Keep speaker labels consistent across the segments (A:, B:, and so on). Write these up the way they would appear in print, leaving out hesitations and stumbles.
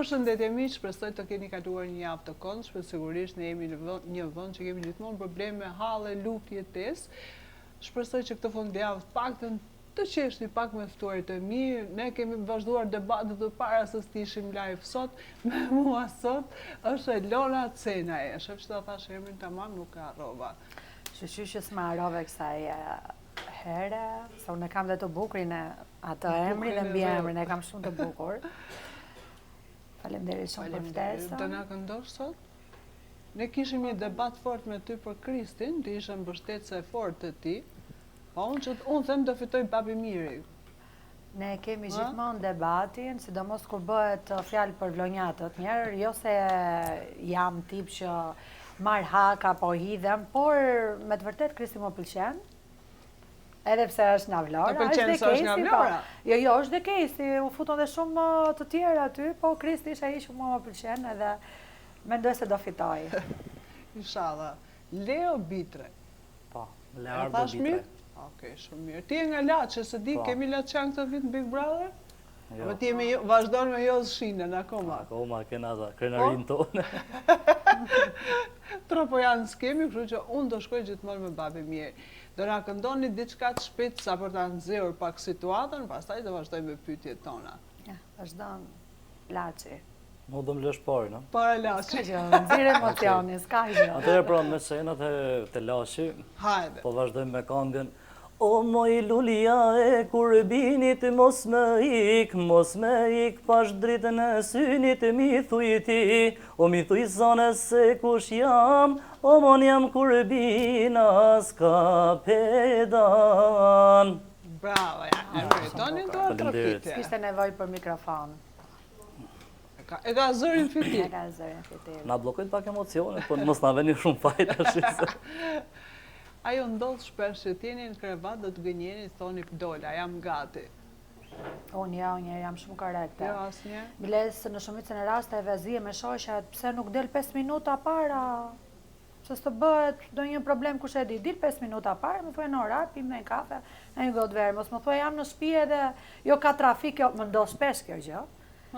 A: Përshëndetje miq, shpresoj të keni kaluar një javë të këndshme, sigurisht ne jemi në një vend që kemi gjithmonë probleme, halle, luftë, jetesë. Shpresoj që këtë fundjavë të paktën të qeshni pak me ftuarit e mi. Ne kemi vazhduar debatet të para se të ishim live sot. Me mua sot është Elona Cenaj. E shef që ta thash emrin tamam, nuk e harrova.
B: Shyqyr që s'ma harrove kësaj here, se unë e kam dhe të bukurin e atë emrin dhe mbiemrin, e kam shumë të bukur. Faleminderit shumë për ftesën.
A: Do na këndosh sot? Ne kishim një debat fort me ty për Kristin, ti ishe mbështetëse e fortë të tij. Po unë që unë them do fitoj Babi Miri.
B: Ne kemi gjithmonë debatin, sidomos kur bëhet uh, fjalë për vlonjatët. Njëherë, jo se jam tip që marr hak apo hidhem, por me të vërtetë Kristi më pëlqen. Edhe pse është nga Vlora,
A: është dhe
B: Kesi,
A: nga
B: po.
A: Vlora.
B: Jo, jo, është dhe Kesi, u futën dhe shumë uh, të tjerë aty, po Kristi është ai që mua më pëlqen edhe mendoj se do fitoj.
A: Inshallah. Leo Bitre.
C: Po, Leardo Bitre.
A: Okej, shumë mirë. Ti je nga Laçi, se di,
C: po.
A: kemi Laçian këtë vit në Big Brother?
C: Jo.
A: Po ti me vazhdon me Joz Shinën akoma.
C: Akoma kena ata krenarinë
A: po?
C: tonë.
A: Tropojan s'kemi, kështu që unë do shkoj gjithmonë me Babi Mirë. Do na këndoni diçka të shpejtë sa për ta nxehur pak situatën, pastaj do vazhdojmë me pyetjet
B: tona. Ja, vazhdon Laçi.
C: Mu do më lësh parë, no?
A: Para Laçi.
B: S'ka gjë, nxirr emocionin, s'ka gjë.
C: Atëherë pra me se jena te, te Laçi,
A: Hajde.
C: po vazhdojmë me kangën. O moj lulja e Kurbinit, mos më ik, mos më ik, pash dritën e synit, mi thuj ti, o mi thuj zane se kush jam, o mon jam kurbinas kapedan.
A: Bravo, ja, e meritonin duartrokitje.
B: S'kishte nevojë për mikrofon.
A: E ka zërin fitil.
B: E ka zërin fitil.
C: Na bllokojnë pak emocionet, po mos na veni shumë faj tash.
A: A ju ndodh shpesh që të jeni në krevat dhe të gënjeni, thoni dola, jam gati.
B: Unë jo, unë jam shumë korrekte.
A: Jo, asnjë.
B: Biles në shumicën e rasteve zihem me shoqet, pse nuk del 5 minuta para? Se s'të bëhet ndonjë problem kush e di, dil 5 minuta para, më thuaj në orar, pim një kafe, në një gotë verë, mos më thuaj jam në shtëpi edhe jo ka trafik, jo, më ndodh shpesh kjo gjë,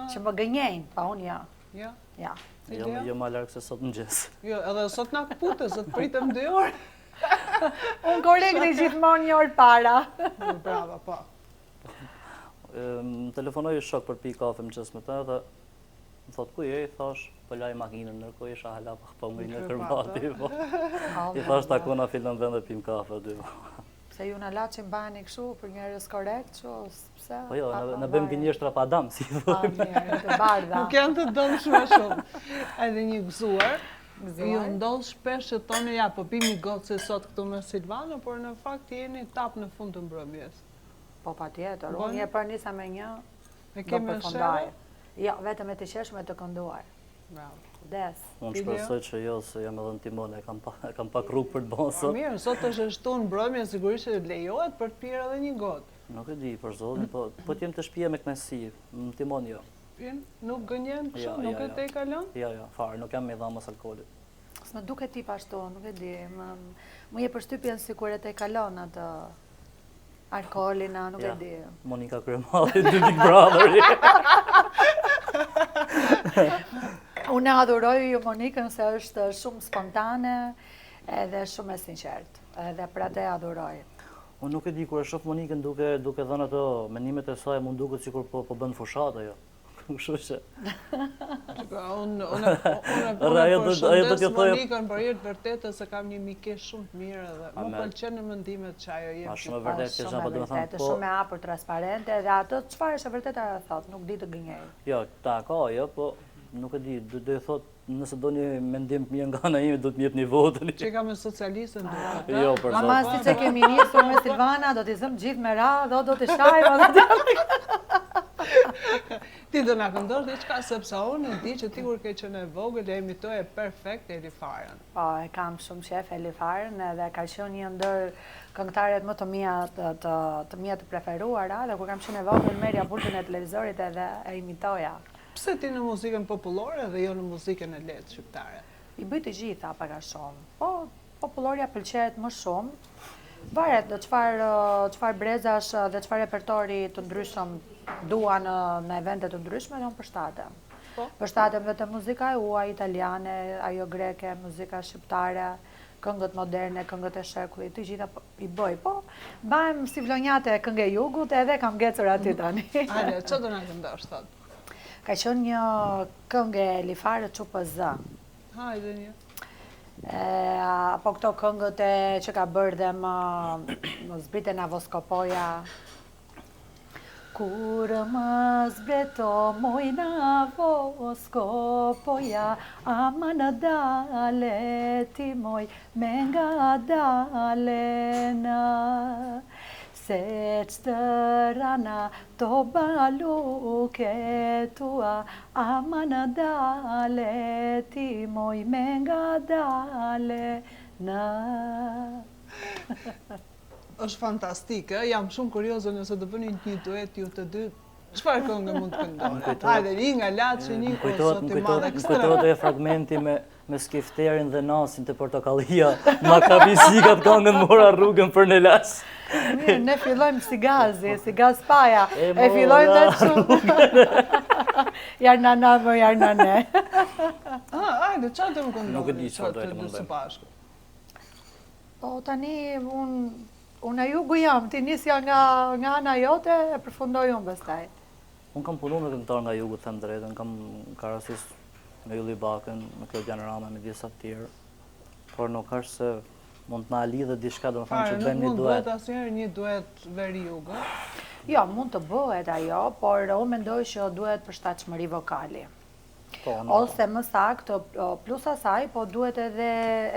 B: që më gënjejnë, pa unë jo.
A: Jo.
B: Ja.
C: Jo, jo më larg se sot në mëngjes.
A: Jo, edhe sot na këpute, sot pritëm 2 orë.
B: Unë korrekte gjithmonë një orë para.
A: Bravo, po.
C: Më telefonoi shok për pi kafe në mëngjes me të dhe më thot ku je, i thash, po laj makinën, ndërkohë isha hala pa po ngri nga krevati, po. I thash takona filan vend dhe pim kafe dy. Po.
B: Pse ju në Laçi mbani kështu për njerëz korrekt, kështu, pse?
C: Po jo, ne bëjmë gënjeshtra pa dam, si
B: i thonë. mirë, të bardha.
A: Nuk janë të dëmshme shumë. Edhe një gëzuar. Ju ndodh shpesh që thoni, ja, po pim një gotë si sot këtu me Silvano, por në fakt jeni tap në fund të mbrëmjes.
B: Po patjetër, unë e nisa me një,
A: E ke me shere?
B: Jo, vetëm me të qeshur me të kënduar.
A: Bravo.
B: Des.
C: Unë shpresoj që jo, se jam edhe në timon, e kam, pa, e kam pak rrugë për të bërë
A: sot. Mirë, sot është e shtunë mbrëmje, sigurisht që lejohet për të pirë edhe një gotë.
C: Nuk e di, për zotin, po, po të jem te shpia me kënaqësi, në timon jo.
A: Pin, nuk gënjen kështu, jo, nuk jo, e jo. tejkalon?
C: Jo, jo, fare, nuk jam i dhanë mas alkoolit.
B: S'më duket tip ashtu, nuk e di, më, më jep përshtypjen sikur e tejkalon atë alkoolin, a nuk e di.
C: Monika Kryemadhi, dy Big Brother.
B: Unë e adhuroj ju Monikën se është shumë spontane edhe shumë e sinqertë, edhe për atë e adhuroj.
C: Unë nuk e di, kur e shoh Monikën duke, duke dhënë ato mendimet e saj, më duket sikur po, po bën fushatë ajo. Kështu
A: që. Unë unë unë e përshëndes Monikën për hir të vërtetës se kam një mike shumë të mirë dhe më pëlqen në mendimet që ajo jep.
C: Shumë e vërtetë kjo gjë, po do të
B: thonë po. Shumë e hapur, transparente dhe atë çfarë është e vërteta ajo thotë, nuk di të gënjejë.
C: Jo, ta ka ajo, po nuk e di, do të thotë Nëse do një mendim të mirë nga ana ime, do të më jepni votën.
A: Që ka me socialistën
C: duhet. Jo, për
B: zotin. Mama, siç e kemi nisur me Silvana, do t'i zëmë gjithë me radhë, do t'i shajmë, do t'i...
A: Ti do na këndosh diçka sepse unë e di që ti kur ke qenë e vogël e imitoje perfekt Eli
B: Farën. Po, e kam shumë qejf Eli Farën edhe ka qenë një ndër këngëtaret më të mia të të, të mia të preferuara dhe kur kam qenë e vogël merrja pultin e televizorit edhe e imitoja.
A: Pse ti në muzikën popullore dhe jo në muzikën e lehtë
B: shqiptare? I bëj të gjitha pak a shumë. Po popullorja pëlqehet më shumë. Varet në çfarë çfarë brezash dhe çfarë repertori të ndryshëm duan në, në evente të ndryshme dhe unë përshtatem.
A: Po.
B: Përshtatem dhe te muzika e huaj, italiane, ajo greke, muzika shqiptare, këngët moderne, këngët e shekullit, të gjitha po, i bëj. Po, mbahem si vlonjate këngë e jugut edhe kam ngecur aty tani.
A: Hajde, ç'do do na këndosh sot?
B: Ka qenë një këngë e Lifarë Çupës zë.
A: Hajde një.
B: E, apo këto këngët e që ka bërë dhe më, më zbrite nga Voskopoja. Kur më zbrite moj nga Voskopoja, aman dale ti moj me ngadale na. Se ç'të ranë ato baluke tua, aman dale ti moj me ngadale na.
A: Është fantastike, jam shumë kurioze nëse do bëni një duet ju të dy, çfarë këngë mund të këndoni? Hajde, një nga Laçi, një o zot i madh
C: ekstrem. Më kujtohet ajo fragmenti me me skifterin dhe nasin te portokallia, ma kapi sikat këngën mora rrugën për në Laç.
B: Mirë, ne fillojmë si gazi, si gaz paja, e fillojmë dhe shumë. Jar na na, më jar na ne.
A: Ah, hajde, çfarë do më këndoni?
C: Nuk e di çfarë do të më
A: këndoni.
B: Po tani unë unë nga jugu jam, ti nisja nga nga ana jote e përfundoj unë pastaj.
C: Unë kam punu me këngëtarë nga jugu, të them drejtën, kam ka rastis me Ylli Bakën, me Klodian Rama, me disa të tjerë, por nuk është se mund të na lidhet diçka, domethënë që të bëjmë një duet.
A: Nuk mund të bëhet asnjëherë një duet veri-jug, ë?
B: Jo, mund të bëhet ajo, por unë mendoj që duhet përshtatshmëri vokali.
C: Po,
B: Ose më saktë, plus asaj, po duhet edhe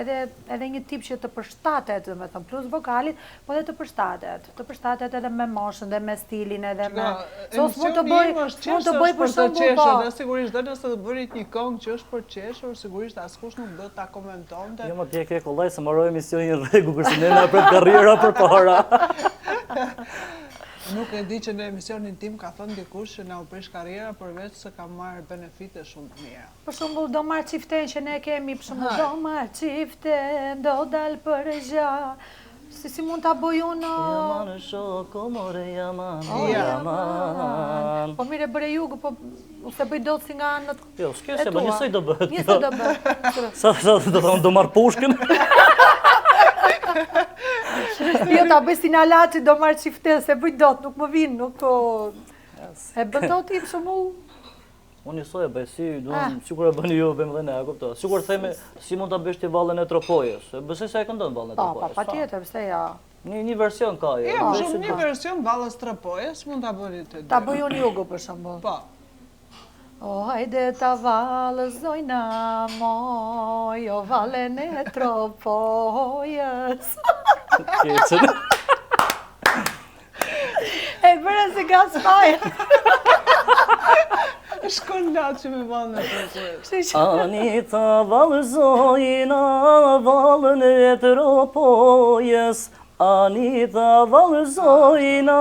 B: edhe edhe një tip që të përshtatet, domethënë plus vokalit, po edhe të përshtatet, të përshtatet edhe me moshën dhe me stilin edhe me
A: Se mund të bëj, mund të bëj për shembull po. Dhe sigurisht dhe nëse do bënit një këngë që është për qeshur, sigurisht askush nuk do ta komentonte.
C: Jo, mo ti e ke kollaj se mbaroi emisioni në rregull, kurse ne na pret karriera përpara.
A: Nuk e di që në emisionin tim ka thënë dikush që na u prish karriera përveç se kam marrë benefite shumë të
B: mira. Për shembull do marr çiften që ne kemi, për shembull do marr çiften, do dal për gja. Si si mund ta bëj unë?
C: Jaman shoko more jaman, o jaman.
B: Po mirë e bëre jugu, po unë s'e bëj dot si nga anët.
C: Jo, s'ke se bën, njësoj do bëhet.
B: Njësoj do bëhet.
C: Sa sa do të thonë do marr pushkën.
B: Jo, ta bëj si në Laçi, do marr çifte, s'e bëj dot, nuk më vin, nuk po... E bën dot ti për shembull?
C: Unë njësoj e bëj, si, do, ah. sikur e bëni ju, bëjmë dhe ne, e kupto. Sikur themi, si mund ta bësh ti vallen e Tropojës? E besoj se e këndon vallen e
B: po,
C: Tropojës.
B: Po, pa tjetër, pse
C: ja. Një, një version ka
A: jo. Ja, për shumë një version valles Tropojës, mund ta bëni të
B: dy. Ta bëj unë jugu, për shembull.
A: Po.
B: O hajde ta vallëzojna moj, o vallen e Tropojës.
C: Keqen.
B: E bëra si gaz paja.
A: Shkon Laçi me vallen e Tropojës.
C: Ani ta vallëzojna vallen e Tropojës, Ani ta vallëzojna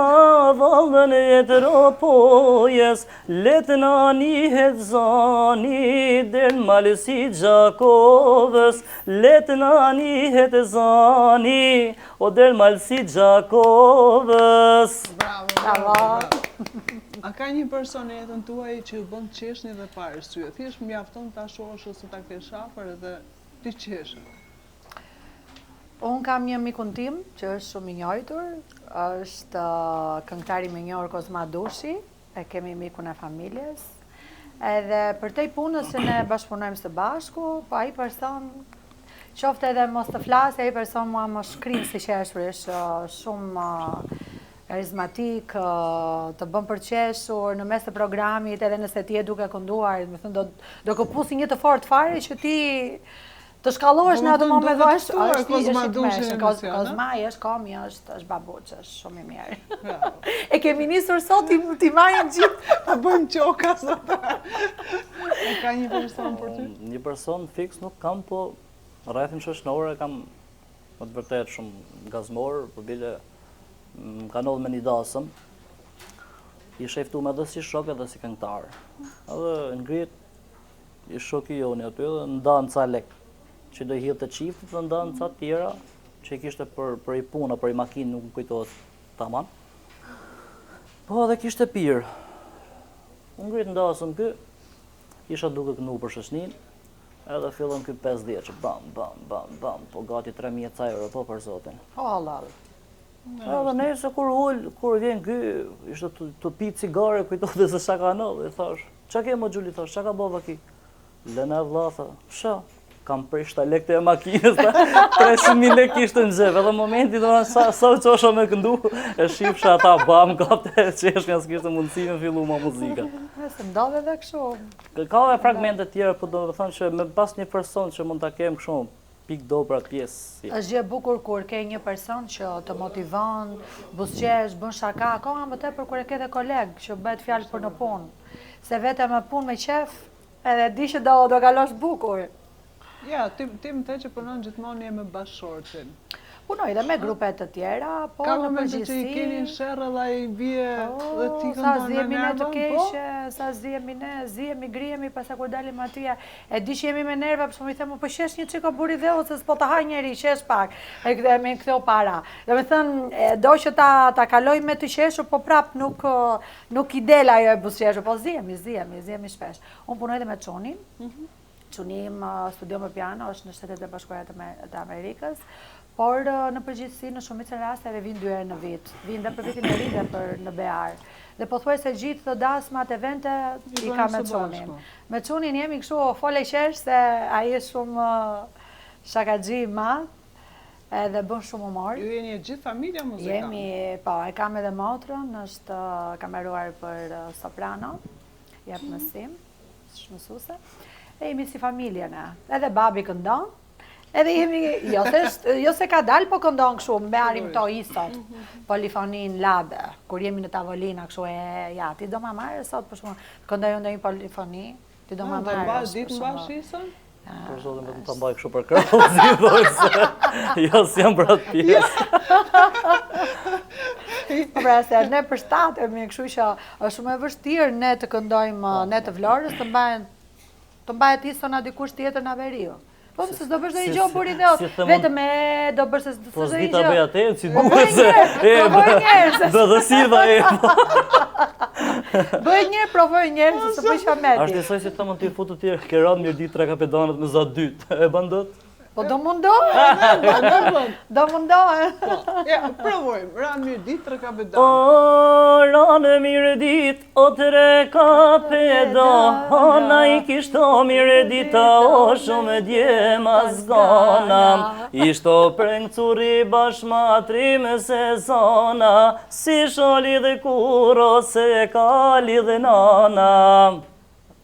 C: vallen e Tropojës, Le të na nihet zani der në Malësi Gjakovës, Le të na nihet zani o der në Malësi Gjakovës.
A: Bravo, bravo, bravo. A ka një person në jetën tuaj që ju bën të qeshni dhe pa arsye? Thjesht mjafton ta shohësh ose ta kesh afër edhe ti qesh.
B: Unë kam një mikun tim që është shumë i njohur, është këngëtari më i njohur Kozma Dushi, e kemi mikun e familjes. Edhe përtej punës që ne bashkëpunojmë së bashku, po ai person qoftë edhe mos të flasë, ai person mua më shkrin së qeshuri, është shumë karizmatik, të bën për qeshur në mes të programit, edhe nëse ti je duke kënduar, domethënë do do këpusi një të fortë fare që ti Të shkallohesh në atë moment
A: dhe është është Kozma Dushi
B: në emision. Kozmai është komi, është është babuç, është shumë i mirë. E kemi nisur sot t'i t'i marrim
A: gjithë. Ta bëjmë qoka sot. E ka një person për
C: ty? Një person fiks nuk kam, po rrethin shoqëror e kam me të vërtetë shumë gazmor, po bile më ka ndodhur me një dasëm. Isha i ftuar edhe si shok edhe si këngëtar. Edhe ngrit I shoki joni aty dhe ndan ca lek që do i hidhte çiftit dhe ndan ca tjera që i kishte për për i punë për i makinë nuk më kujtohet tamam. Po edhe kishte pirë. U ngrit n'dasëm ky. Isha duke këndu për shoqnin, edhe fillon ky 50 që bam, bam, bam, bam, po gati 3000 e ca euro, po për zotin.
B: O, Allah.
C: Edhe nëse kur ul, kur vjen ky, ishte të, të pi cigare, kujtohet se çka ka ndodhur, i thash, çka ke mo Xhuli, thash, çka ka bo vaki? Lëna e vlla, tha, sha, kam prish ta lekët e makinës, tha, 300.000 lekë ishte në xhep, edhe momenti do sa, sa u çosha me këndu, e shifsha ata bam, kapte e qeshmja, s'kishte mundësi me fillu ma muzika.
B: E, se ndodh edhe kështu.
C: Ka edhe fragmente tjera, po do të thonë që me pas një person që mund ta kem kështu, pikë do për atë pjesë.
B: Është gjë e bukur kur ke një person që të motivon, buzëqesh, bën shaka, akoma më tepër kur e ke dhe koleg që bëhet fjalë për në punë. Se vetëm me punë me qef, edhe di që do do kalosh bukur.
A: Ja, ti ti më the që punon gjithmonë je me bashkëshortin.
B: Punoj dhe me grupe të tjera, po
A: Ka
B: në
A: momente që i
B: përgjithësi
A: keni sherr edhe ai bie dhe ti
B: Po, sa
A: këndon me
B: zihemi ne të
A: nerva, po?
B: keqe, sa zihemi ne, zihemi, grihemi, pastaj kur dalim atje, e di që jemi me nerva, për shembull i them, po qesh një çik o burri dheut, se s'po të ha njeri, qesh pak, e kthehemi ktheu para. Domethënë, e do që ta ta kaloj me të qeshur, po prap nuk nuk i del ajo e buzëqeshur, po zihemi, zihemi, zihemi shpesh. Unë punoj edhe me çunin. Çuni im studion për piano, është në Shtetet e Bashkuara të Amerikës, por në përgjithësi në shumicën e rasteve vijnë dy herë në vit. Vijnë dhe për vitin e ri dhe për në Behar. Dhe pothuajse gjithë dasmat, evente i kam me çunin. Me çunin jemi kështu fol e qesh se ai është shumë shakaxhi i madh edhe bën shumë humor.
A: Ju jeni e gjithë familja muzikante.
B: Jemi, po, e kam edhe motrën, është kameruar për soprano, jep mësim. Është mësuese. E jemi si familje ne. Edhe babi këndon. Edhe jemi, jo se, jo se ka dalë, po këndon kështu, marrim këto isot, polifonin labe, kur jemi në tavolina, kështu e, ja, ti do ma marrë sot, për shembull, këndoj unë ndonjë polifoni, ti do ma
A: marrë. Do mbash ditë
B: mbash
A: ison?
C: Për zotin vetëm ta mbaj kështu për krahë, si thojë se jo s'jam për atë pjesë.
B: Po pra se ne përshtatemi, kështu që është shumë e vështirë ne të këndojmë po, ne të Vlorës të mbahen të mbahet iso na dikush tjetër nga veriu. Po se s'do bësh ndonjë gjë burri dheut, vetëm e do bësh se s'do
C: po,
B: ndonjë gjë.
C: Po s'di ta bëj atë si
B: po,
C: duhet se.
B: E po njerëz.
C: Do të si dha e. Po.
B: Bëj një provoj një herë se s'po isha meti.
C: Është njësoj si të mund t'i futu ti ke ranë Mirditë tre kapedanët me za dytë. E bën dot?
B: Po do mundohem. Do mundohem.
A: Po, ja, provojmë. Ranë Mirditë tre kapedanët.
C: O ranë Mirditë o tre kapedana i kishto Mirdita o shumë djema zgona. Ishto Preng Curri bash ma trim se zona, s'ish lidh kurrë s'e ka lidh nana.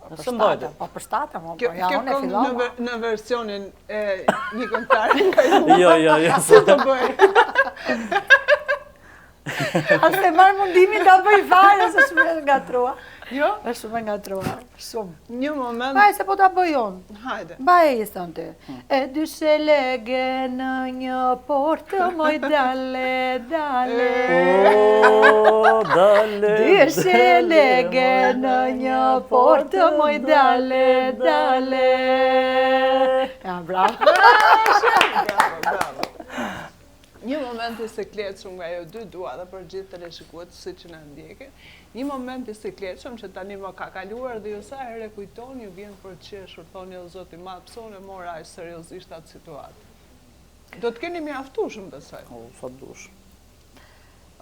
B: Po përshtatem, po përshtatem, po ja unë e
A: fillova. Kjo në versionin e një këngëtari nga ju.
C: Jo, jo, jo.
A: Si të bëj?
B: As e marr mundimin ta bëj fare, se shumë e ngatrua.
A: Jo?
B: Është shumë e ngatrua, shumë.
A: Një moment.
B: Mbaj se po ta bëj unë.
A: Hajde.
B: Mbaj ison ti. Hmm. E dy shelege në një portë moj dale, dale.
C: O, dale.
B: Dy shelege në një portë moj dale, dale. Ja, bravo.
A: Bravo, bravo. Një moment i sikletshëm nga ju dy dua dhe për gjithë teleshikuesit që na ndjekin, një moment i sikletshëm që tani më ka kaluar dhe ju sa herë e kujtoni ju vjen për të qeshur, thoni o zot i madh, pse unë e mora aq seriozisht atë situatë. Do të keni mjaftueshëm besoj.
C: O, sa dush.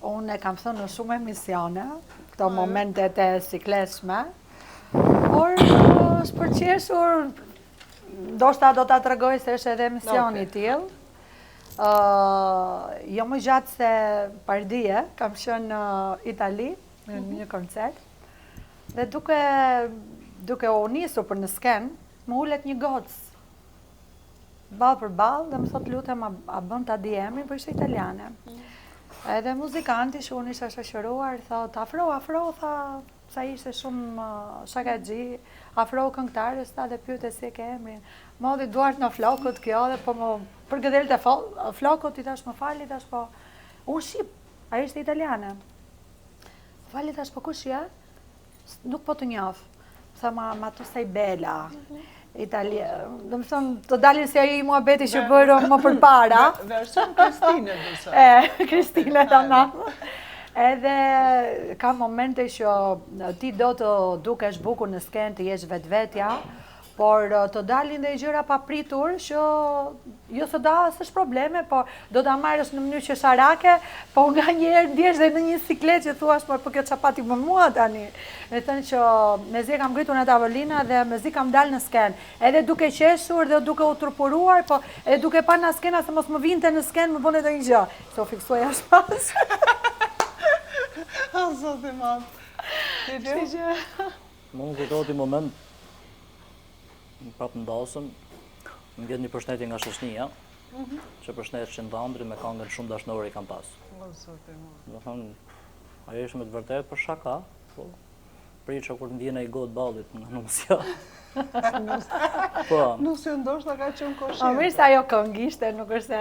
B: Unë e kam thënë në shumë emisione, këto momentet e sikletshme, por është për qeshur, ndoshta do ta tregoj se është edhe emisioni i tillë. Jo më gjatë se pardje, kam qenë në Itali, në mhm. një koncert, dhe duke, duke u nisur për në skenë, më ulet një gocë, ballë për ballë, dhe më thotë lutem a, a bën ta di emrin, po ishte italiane. Mhm. Edhe muzikanti që unë isha shoqëruar, thotë, afro, afro, tha, Sa ishte shumë shakaxhi, afrohu këngëtares, tha dhe pyete si e ke emrin. Më hodhi duart në flokët kjo dhe po më përgëdhelte flokët, i thash më fal, i thash po, unë shqip, ajo ishte italiane. Më fal, i thash po kush je? Nuk po të njoh. Tha ma, ma tu sei bella. Mhm. Itali, domethënë, të dalin si ai muhabeti që bërë më përpara.
A: Version Kristine,
B: besoj. E, Kristine, tamam. Edhe ka momente që ti do të dukesh bukur në skenë, të jesh vetvetja, por të dalin dhe gjëra papritur që jo se do hasësh probleme, po do ta marrësh në mënyrë qesharake, po nganjëherë ndihesh dhe në një siklet që thua po kjo ça pati me mua tani. Me thënë që mezi e kam ngritur në tavolina dhe mezi kam dalë në skenë, edhe duke qeshur dhe duke u turpëruar, po edhe duke pa nga skena se mos më vinte në skenë më bënte ndonjë gjë. Se u fiksua jashtë
A: pas. O, zoti madh.
B: Kështu që...
C: Mu më kujtohet një moment, prapë në dasëm, më vjen një përshëndetje nga shoqnia, mhm. që përshëndetshin dhandri me kangën shumë dashnore i kam
A: pas. O, zoti
C: madh. Domethënë, ajo ishte me të vërtetë për shaka, po, prisha kur të më vjen ai gotë ballit nga nusja.
A: Po. Nusja ndoshta ka qenë
B: koshientë. Po mirë se ajo këngë ishte, nuk është se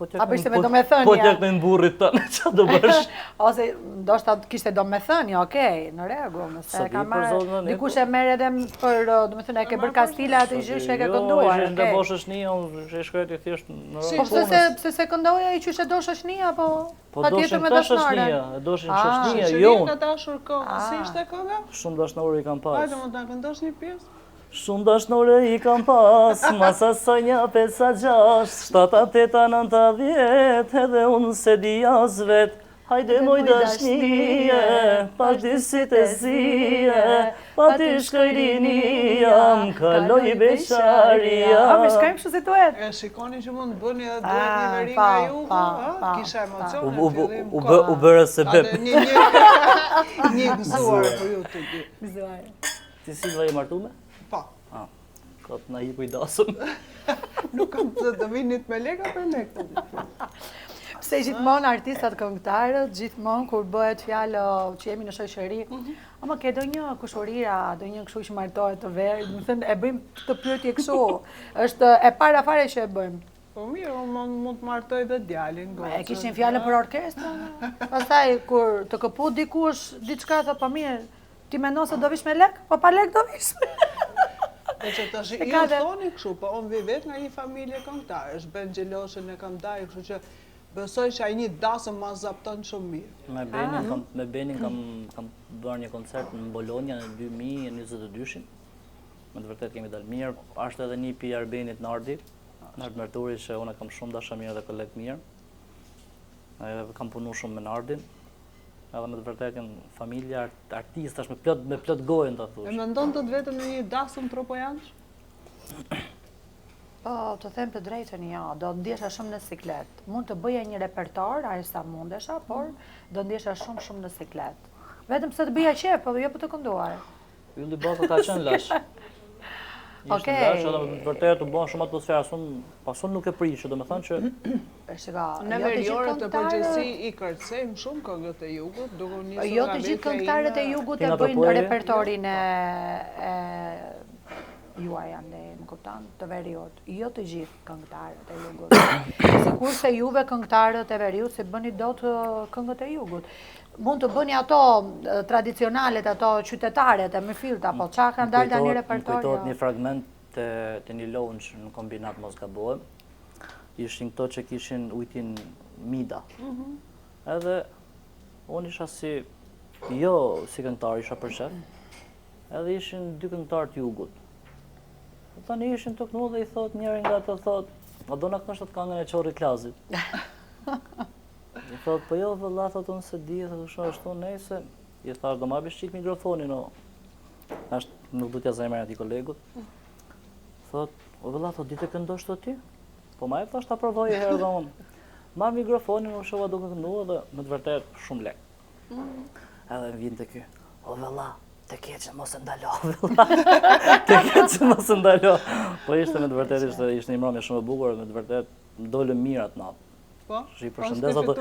C: Po t'ja
B: Apo ishte me domethënie.
C: Po t'ja këndojnë burrit tënd, ça do bësh?
B: Ose ndoshta kishte domethënie, okej, në rregull, nëse e ka marrë. Dikush e merr edhe për, domethënë, e ke bërë kastile atë gjë që e ke
C: jo,
B: kënduar.
C: Jo, ishte bo shoqnia, unë e shkreti thjesht
B: në rrugë. Po pse se pse s'e këndoja ai qysh e do shoqnia apo
C: Po doshin këta shoqnia, e doshin ah, shoqnia, jo.
A: Ka dashur këngë, si ah. ishte kënga?
C: Shumë dashnore i kam pas.
A: Hajde, mund ta këndosh një pjesë?
C: Shumë dashnore i kam pas, mas asaj nja pesa gjashtë, shtata, teta, nënta, dhjetë, edhe unë s'e di as vetë. Hajde moj dashnije, pash dy sytë e zije, pa ty shkoi rinia, më kaloi beqaria.
B: A, me shkojmë kështu si
A: duhet? E shikoni që mund të bëni edhe duhet një veri nga jugu, a? Kisha emocione në fillim.
C: U bëre sebep.
A: Një gëzuar për ju të
B: dy. Gëzuar.
C: Ti Silva je martume?
A: Po.
C: Ah, kot na hipu i dasëm.
A: Nuk kam të të vinit me lekë apo lekë?
B: Pse gjithmonë artistat këngëtarët, gjithmonë kur bëhet fjalë që jemi në shoqëri, mm -hmm. ama ke ndonjë kushërira, ndonjë kështu që martohet të verë, domethënë e bëjmë këtë pyetje kështu. Është e para fare që e bëjmë.
A: Po mirë, unë mund të martoj dhe djalin,
B: gocën. E kishin fjalën për orkestrën. Pastaj kur të këput dikush diçka thotë po mirë, Ti mendon se do vish me lek? Po pa lek do vish.
A: Po që tash ju thoni kështu, po unë vi vetë nga një familje këngëtarësh, Ben Gjeloshin e kam dajë, kështu që besoj që ai një dasëm ma zapton shumë
C: mirë. Me Benin ah. kam me Benin kam kam bërë një koncert në Bologna në 2022-shin. Me të vërtetë kemi dalë mirë. Është edhe nipi i Arbenit Nardi, Nard Merturi që unë kam shumë dashamirë dhe koleg mirë. Edhe kam punu shumë me Nardin. Edhe me të vërtetë janë familje artistash me plot me plot gojën ta
A: thuash. E mendon dot veten në një dasëm tropojansh?
B: Po, të them të drejtën, jo, do ndihesha shumë në siklet. Mund të bëja një repertor, aq sa mundesha, por mm. do ndihesha shumë shumë në siklet. Vetëm se të bëja qejf, po jo për të kënduar.
C: Ylli Bako ka qenë lash. Ishte okay. lash, edhe me të vërtetë u bën shumë atmosfera, sun, pas unë nuk e prish, domethënë
B: që Shiko,
A: ne jo veriorët në përgjithësi i kërcejmë shumë këngët e jugut, duke u nisur
B: jo të gjithë këngëtarët e jugut e bëjnë repertorin e juaj andej, më kupton, të veriut. Jo të gjithë këngëtarët e jugut. Sikurse juve këngëtarët e veriut s'i bëni dot këngët e jugut. Mund të bëni ato tradicionalet, ato qytetaret e mirëfillta, po ça kanë dalë tani repertori.
C: Më kujtohet një fragment te, te një lounge në kombinat mos gabohem. Ishin këto që kishin ujtin Mida. Mm -hmm. Edhe unë isha si, jo si këngëtar, isha për qejf. Edhe ishin dy këngëtarë të jugut. Po tani ishin tu këndu dhe i thot njëri nga ata thot, a do na këndosh atë këngën e Qorrit Lazit? I thot, po jo vëlla, thot unë s'e di, thot kështu ashtu, nejse. I thash, do ma bësh çik mikrofonin, o. Tash nuk du t'ja zë emrin atij kolegut. Thot, o vëlla, thot, di të këndosh thot ti? Po ma jep thash ta provoj një herë dhe unë. Marr mikrofonin, u shova duke këndu dhe me të vërtetë shumë lehtë. Mm. Edhe më vjen te ky, o vëlla, të keqen mos e ndalo, vëlla. Të keqen mos e ndalo. Po ishte me të vërtetë ishte ishte një mbrëmje shumë e bukur, me të vërtetë dolëm mirë atë natë.
A: Po, i përshëndes ato.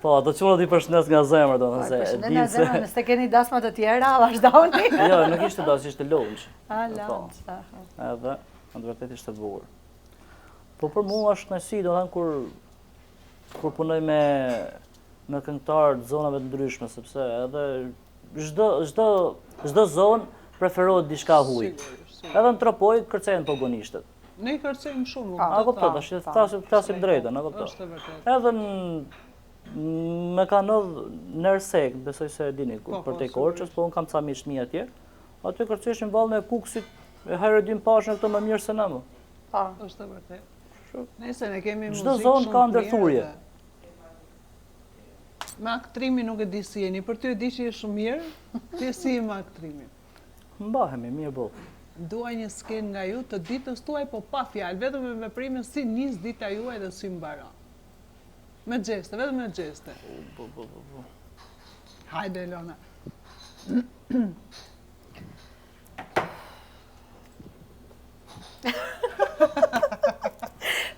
C: Po, ato çunat i përshëndes nga zemra, domethënë se
B: e di se. Zemra, nëse keni dasma të tjera, vazhdoni.
C: Jo, nuk ishte dasmë, ishte lounge.
B: Ah, po. lounge.
C: Edhe, në të vërtetë ishte bukur. Po për mua është kënaqësi, domethënë kur kur punoj me me këngëtarë të zonave të ndryshme, sepse edhe çdo çdo çdo zonë preferohet diçka huaj. Edhe në Tropojë kërcejnë pogonishtet.
A: Ne i kërcejmë shumë,
C: A kupton, tash flasim flasim drejtën, a kupton.
A: Është e
C: vërtetë. Edhe në Më ka ndodh në Ersekë, besoj se e dini, po, po, përtej Korçës, po unë kam ca miq të mi atje. Aty kërceshin vallen e Kukësit, e Hajredin Pashën këto më mirë se ne më.
A: Po, është e vërtetë. Nëse ne kemi muzikë
C: Çdo zonë ka ndërthurje.
A: Me aktrimin nuk e di si jeni, për ty e di që je shumë mirë, ti si je me aktrimin?
C: Mbahemi, mirë boll.
A: Dua një skenë nga ju të ditës tuaj, po pa fjalë, vetëm me veprime si nis dita juaj dhe si mbaron. Me gjeste, vetëm me gjeste.
C: Po, po, po, po.
A: Hajde, Elona.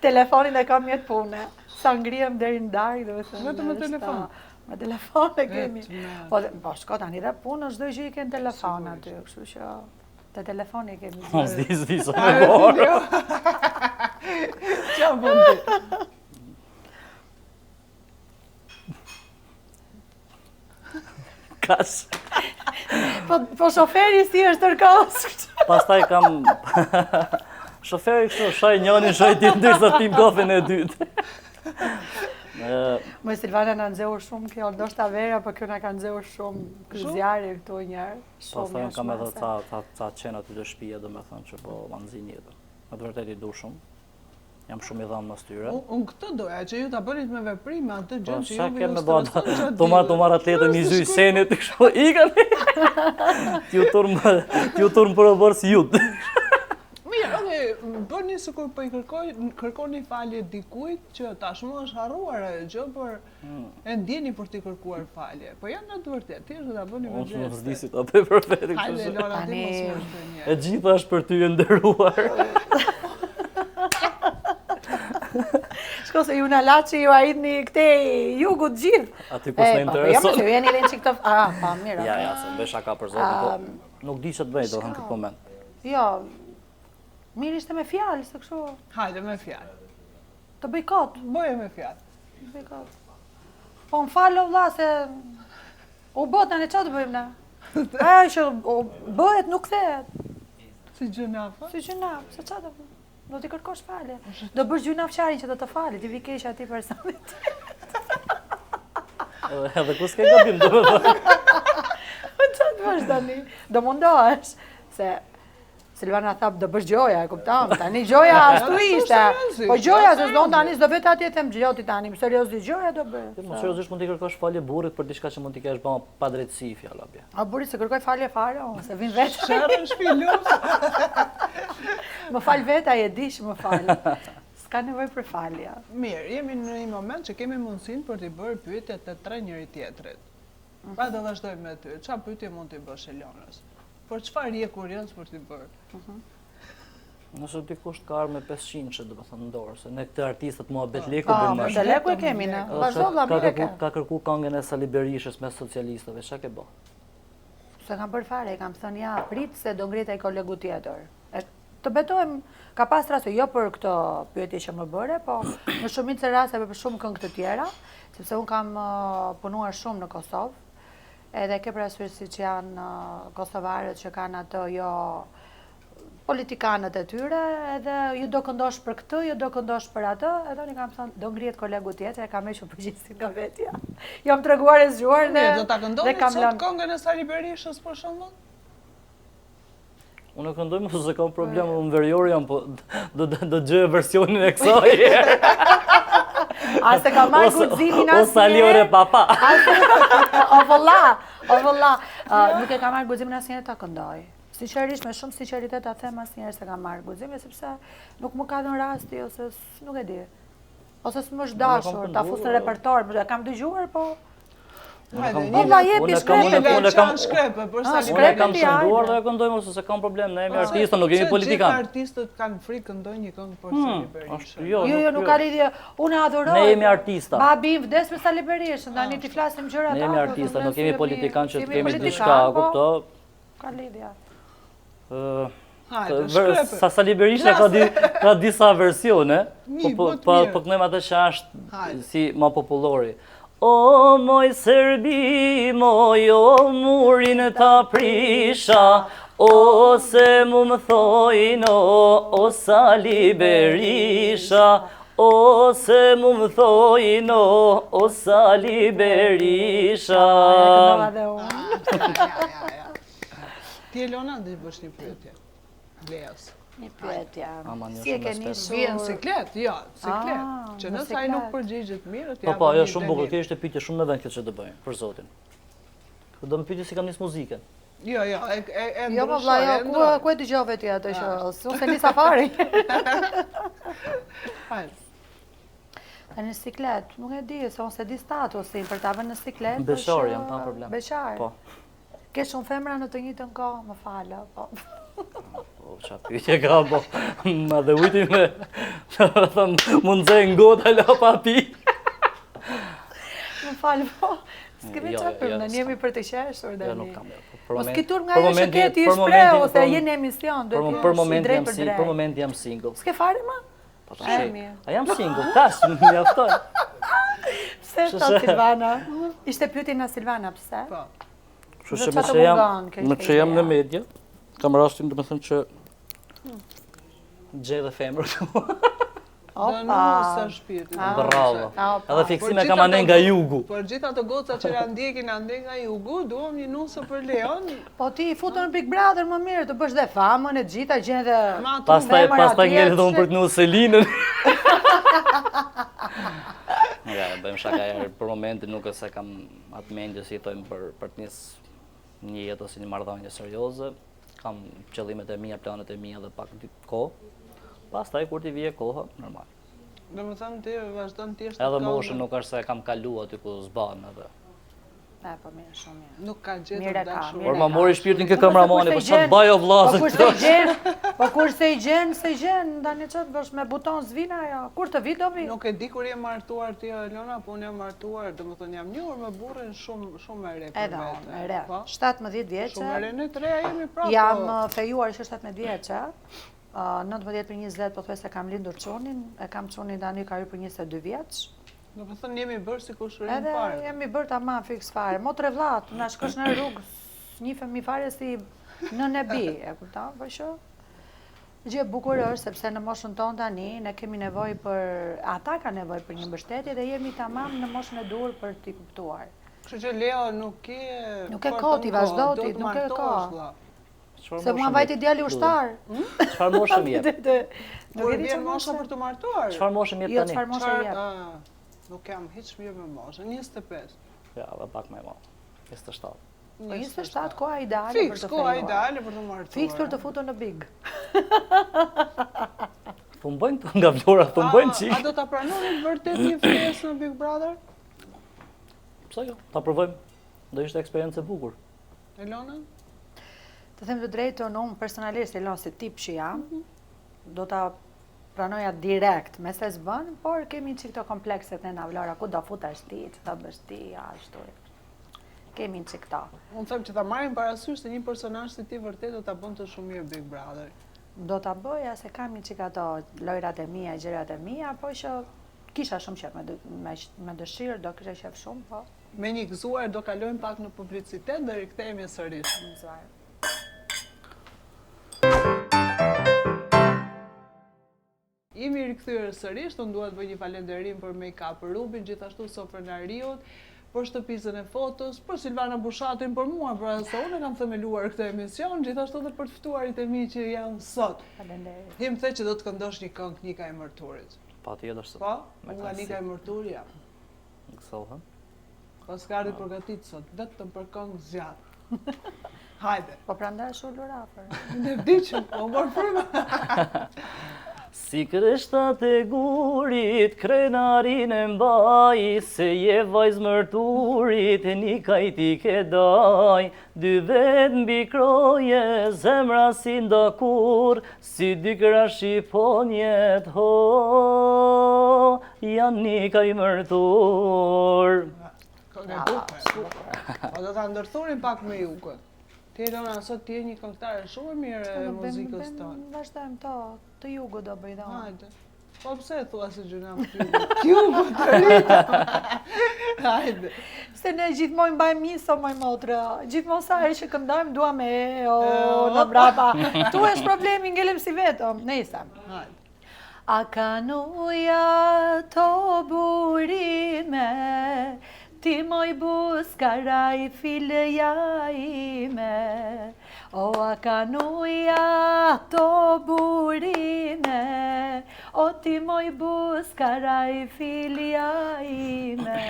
B: Telefonin e kam mjet pune. Sa ngrihem deri në darkë, domethënë.
A: Vetëm me telefon.
B: Me telefon e kemi. Po, po shko tani dhe punë, çdo gjë i ke në telefon aty, kështu që te telefoni e kemi.
C: Po, s'di, s'di, së me borë.
A: Ça bën ti?
C: Kas.
B: Po, po shoferi si është tërkos?
C: Pastaj kam... Shoferi kështu, shaj njënin, shaj tjetrin, derisa pim kafen e dytë.
B: Më Silvana na nxeu shumë kjo, ndoshta vera, po kjo na ka nxeu shumë, ky zjarri këtu njëherë.
C: Shumë, Pastaj unë kam edhe ca, ca, ca qen aty te shpia, domethënë që po ma nxijnë jetën. Me të vërtetë i du shumë. Jam shumë i dhënë mas
A: tyre. Unë këtë doja, që ju ta bënit me veprime atë gjë
C: po, që ju ju streson gjatë ditës. Të marrë atletë mi zyj senit, kështu ikën. T'ju turmë, t'ju turmë për oborr si jutë.
A: Mirë, okay, bëni sikur po i kërkoj, kërkoni falje dikujt që tashmë është harruar ajo gjë, por hmm. e ndjeni për t'i kërkuar falje. Po jo në të vërtetë, thjesht do ta bëni me
C: gjeste. Unë s'di si ta bëj për vete
A: kështu. Hajde Lora, ti mos më shpënje.
C: E gjitha është për ty e nderuar.
B: Shko se ju na laçi ju hidhni këtej jugut gjithë.
C: Aty ku s'na
B: po, jo, intereson. Jo, ju jeni lënë çik të... Ah, pa, mirë.
C: Ja, ja, se bëj shaka për zotin, po nuk di ç'të bëj, do të këtë moment.
B: Jo, mirë ishte me fjalë, se kështu...
A: Hajde me fjalë.
B: Të bëj kot.
A: Bëje me fjalë.
B: Të bëj kot. Po më fal o vlla se u bë tani çfarë të bëjmë ne? Ajo që bëhet nuk kthehet.
A: Si gjynah.
B: Si gjynah, se çfarë të bëjmë? Do t'i kërkosh falje. Do bësh gjynahqarin që do të falë, t'i vi keq atij personit.
C: Edhe ku s'ke gabim, do të
B: thënë. Po çfarë të bësh tani? Do mundohesh se Silvana tha, do bësh gjoja, e kupton? Tani gjoja ashtu ishte. Po gjoja, se s'do tani s'do vetë atje them gjoti tani, seriozisht gjoja do
C: bëj. Po seriozisht mund t'i kërkosh falje burrit për diçka që mund t'i kesh bërë padrejtësi fjala
B: bie. A burrit s'i kërkoj falje fare, unë se vin vetë.
A: Sherr në shpi luftë.
B: Më fal vetë, ai e di që më fal. S'ka nevojë për falje.
A: Mirë, jemi në një moment që kemi mundësinë për t'i bërë pyetje të tre njëri tjetrit. Pra do vazhdojmë me ty. Ça pyetje mund t'i bësh Elonës? Por çfarë je kurioz për t'i bërë?
C: Mhm. Nëse dikush ka ardhur me 500 që do të thonë në dorë, se ne këtë artistët muhabet po. leku
B: bëjmë. Po, leku e kemi ne. Vazhdo vlla,
C: mirë ke. Ka kërku këngën e Sali Berishës mes socialistëve, çka ke bë?
B: S'e kam bërë fare, i kam thënë ja, prit se do ngrihet ai kolegu tjetër. Të betohem, ka pas raste, jo për këto pyetje që më bëre, po në shumicë të rasteve për shumë këngë të tjera, sepse unë kam punuar shumë në Kosovë, edhe ke parasysh siç janë kosovarët që kanë ato jo politikanët e tyre, edhe ju do këndosh për këtë, ju do këndosh për atë, edhe unë i kam thënë, do ngrihet kolegu tjetër, e kam hequr përgjegjësinë nga vetja. Jam treguar e zgjuar dhe
A: Do ta këndoni sot këngën e Sali Berishës për shembull?
C: Unë e këndoj më se kam problem, unë verior jam, po do do gjej versionin e kësaj.
B: A s'e ka marrë guximin asnjëherë?
C: O Sali ore papa.
B: O vëlla, o vëlla. Nuk e ka marrë guximin asnjëherë ta këndoj. Sinqerisht, me shumë sinqeritet ta them asnjëherë s'e kam marrë guximin, sepse nuk më ka dhënë rasti, ose nuk e di. Ose s'më është dashur, ta fus në repertor, e kam dëgjuar, po
C: Po
B: vlla jepi
C: shkrepe,
A: unë kam shkrepe, për
C: sa unë kam kënduar dhe e këndoj mos se kam problem, ne jemi artistë, nuk jemi politikan.
A: Gjithë artistët kanë frikë këndojnë një këngë për hmm, Sali
B: Berishën. Jo, jo, jo, nuk ka lidhje. Unë e adhuroj.
C: Ne jemi artista.
B: Babi im vdes për Sali Berishën, tani t'i flasim gjërat.
C: Ne jemi artista, nuk jemi politikan që të kemi diçka,
B: po.
C: kupto?
B: Ka lidhje.
C: Sa Sali Berisha ka, di, ka disa versione, po, po, po, po këndojmë atë që është si ma popullori. O moj Serbi, moj o murin ta prisha, o se mu më thojnë, o, o Sali Berisha, O se mu më thojnë o, o Sali Berisha.
B: E këndova dhe unë.
A: Ti Elona, do i bësh një pyetje. Leos.
B: Një pyetje.
C: Aman, jo,
B: Si e
C: shumë
B: ke
C: espert.
B: nisur?
A: Vjen siklet, jo, siklet.
B: Ah,
A: Që
B: në
A: nëse ai nuk
B: siklet.
A: përgjigjet mirë,
C: Po po, jo, shumë bukur, kjo ishte pyetje shumë me vend kjo që do bëjmë, për zotin. Do më pyetje si kam nis muzikën.
A: Jo, jo, e e e
B: Jo, më vlla, jo,
A: e
B: ku
A: ndryshoj.
B: ku e dëgjove ti atë që unë se nisa fare.
A: Hajde.
B: Tani në siklet, nuk e di, se unë se di statusin për ta vënë në siklet.
C: Beqar
B: është,
C: jam, pa problem.
B: Beqar.
C: Po.
B: Ke shumë femra në të njëjtën kohë, më falë, po.
C: Po, qa pyetje ka, po, ma dhe ujti me, thëmë, më nxeh në gotë, ala pa pi.
B: Më falë, po. S'kemi
C: Jo,
B: çfarë
C: jo,
B: për
C: jo,
B: ne,
C: s'kam.
B: jemi për të qeshur
C: Jo,
B: tani.
C: nuk kam. jo. Për
B: Mos
C: moment-
B: ki turp nga
C: për
B: ajo që
C: momenti-
B: ke ti
C: për
B: shprehu,
C: momentin-
B: se
C: për-
B: je në emision,
C: Për,
B: duhet të
C: për
B: jesh i
C: momentin
B: drejt
C: jam
B: për
C: si, për
B: drejt.
C: momentin jam single.
B: S'ke fare ma?
C: Po
B: E,
C: tash.
B: mirë.
C: A jam single, tash më mjafton.
B: Pse thot Silvana? Ishte pyetje nga Silvana, pse?
A: Po.
C: Kështu
B: Dhe
C: që
B: qa
C: me
B: të
C: që jam,
B: mungon, kjo
C: me
B: ishte
C: që jam në
B: ideja.
C: media, kam rastin domethënë që gjej dhe femër këtu.
A: Do
B: Opa.
A: nuse shpirti.
B: Ah.
C: Bravo.
B: Opa.
C: Edhe fiksime
A: Por
C: kam
A: gjitha
C: anë
A: ato-
C: nga jugu.
A: Por gjithë ato goca që na ndjekin ande nga jugu, duam një nuse për Leon.
B: Po ti i futën në Big Brother më mirë, të bësh dhe famën e gjitha, gjen dhe
A: Ma ato
C: Pastaj
B: femër
C: pastaj
B: atje,
C: ngeli dhe unë
B: pse-
C: për të nusë Selinën. Ja, bëjmë shaka herë, për momentin nuk është se kam atë mendje si i thojmë për për të nis një jetë ose një marrëdhënie serioze. Kam qëllimet e mia, planet e mia dhe pak kohë. Pastaj kur t'i vije koha, normal.
A: Do më thënë ti vazhdon ti jesh
C: Edhe moshën nuk është se e kam kalu aty ku zban edhe.
B: E, po mirë, shumë mirë.
A: Nuk ka gjetur
B: Mirë e ka,
A: dashuri.
B: mirë
C: Por
B: e
C: ma
B: ka.
C: mori shpirtin kë
B: Po,
C: kameramani,
B: po
C: po çfarë bëj o
B: Po
C: vllazën
B: kur se gjen, po kur se i gjen, se gjen, tani ç'të bësh me buton s'vin ajo. Kur të vi do vi.
A: Nuk e di kur je martuar ti Elona, po unë jam martuar, domethënë jam njohur me burrin shumë shumë e re për
B: Edhe unë,
A: vete.
B: e re.
A: Po?
B: 17 vjeçe.
A: Shumë e re, ne të reja jemi prapë.
B: Jam
A: po.
B: uh, fejuar që 17 vjeçe. Uh, 19 për 20 pothuajse kam lindur çunin, e kam çunin tani ka hyrë për 22 vjeç.
A: Do të thënë jemi bërë si kushërin
B: Edhe
A: fare.
B: jemi bërë tamam fiks fare. Motre vllat, na shkosh në rrugë, njihemi fare si nënë e bi, e kupton? Po që gjë e bukur është sepse në moshën tonë tani ne kemi nevojë për ata kanë nevojë për një mbështetje dhe jemi tamam në moshën e duhur për t'i kuptuar.
A: Kështu që Leo nuk ke
B: Nuk e
A: për
B: ka
A: të
B: ti,
A: në kohë,
B: vazhdo
A: do
B: ti,
A: të
B: nuk e ka.
A: martohesh, vlla.
C: Çfarë
B: Se
C: moshe
B: mua
C: më
B: vajti
C: jep?
B: djali ushtar.
C: Çfarë moshe më jep?
B: Nuk
A: Kur
B: e di
A: vjen
B: çfarë
A: mosha
B: moshe.
A: për të martuar?
C: Çfarë moshe më jep
B: Jo,
C: tani?
B: çfarë moshe
A: Çfarë,
B: jep?
A: ah, Nuk jam hiç mirë me moshën, 25.
C: Ja, dhe pak më e madh. 27.
B: Po 27 koha ideale për
A: Fiks,
B: të
A: koha
B: fejuar.
A: ideale për të martuar.
B: Fiks për të futur në big.
C: Thumbojnë këtu nga Vlora, thumbojnë
A: A-
C: çik.
A: A do ta pranoni vërtet një ftesë në Big Brother?
C: Pse jo? Ta provojmë. Do ishte eksperiencë e bukur.
A: Elona?
B: Të them të drejtën, unë personalisht, Elon, si tip që jam, do ta pranoja direkt, me se s'bën, por kemi çik këto komplekset ne na Vlora, ku do futesh ti, ç'do bësh ti, ashtu. Kemi çik këto.
A: Unë them që ta marrim parasysh se një personazh si ti vërtet do ta bënte shumë mirë Big Brother.
B: Do ta bëja se kam një çik ato lojrat e mia, gjërat e mia, po që kisha shumë qef me, dë- me, me dëshirë, do kisha qef shumë, po
A: Me një gëzuar do kalojmë pak në publicitet dhe rikthehemi sërish.
B: më zvarë.
A: Jemi rikthyer sërish, unë dua të bëj një falënderim për Make Up Rubin, gjithashtu Sofrën Ariut, për shtëpizën e fotos, për Silvana Bushatin, për mua, për se unë e kam themeluar këtë emision, gjithashtu edhe për të ftuarit e mi që janë sot.
B: Faleminderit.
A: Ti më the që do të këndosh një këngë Nika e Mërturit.
C: Patjetër se.
A: Po?
C: Me
A: Unë nga
C: kënaqësi.
A: Nika e Mërturi jam.
C: Gëzohem.
A: Po s'ka ardhur përgatit sot, vetëm për këngë zgjat. Hajde.
B: Po prandaj është ulur afër.
A: Ne vdiqëm, po mor frymë.
C: Si kreshtat e gurit, krenarin e mbaj, se je vajzë mërturit, nikaj ti ke daj. Dy vet mbi kroje, zemra si ndokur, si dy kra shqiponjet, ho, janë nikaj mërtur.
A: Këngë e bukur, e bukur. Po do ta ndërthurim pak me jugën. Ti Elona, sot ti je një këngëtare shumë e mirë e
B: Do bëjmë-
A: muzikës
B: bëjmë-
A: tonë.
B: Vazhdojmë to, të jugu do bëj dhe unë.
A: Hajde. Po pse e thua se gjynah të jugut? Jugu të rritë. Hajde.
B: Se ne gjithmonë mbajmë miso, moj motrë. Gjithmonë sa herë që këndojmë, duam e, o,
A: E,
B: në
A: o.
B: brapa. Tu është problemi, ngelem si vetëm. Nejse.
A: Hajde.
B: A kanë ujë ato burime, ti moj buzë karajfilja ime. O a kanë ujë ato burime, o ti moj buzë karajfilja ime.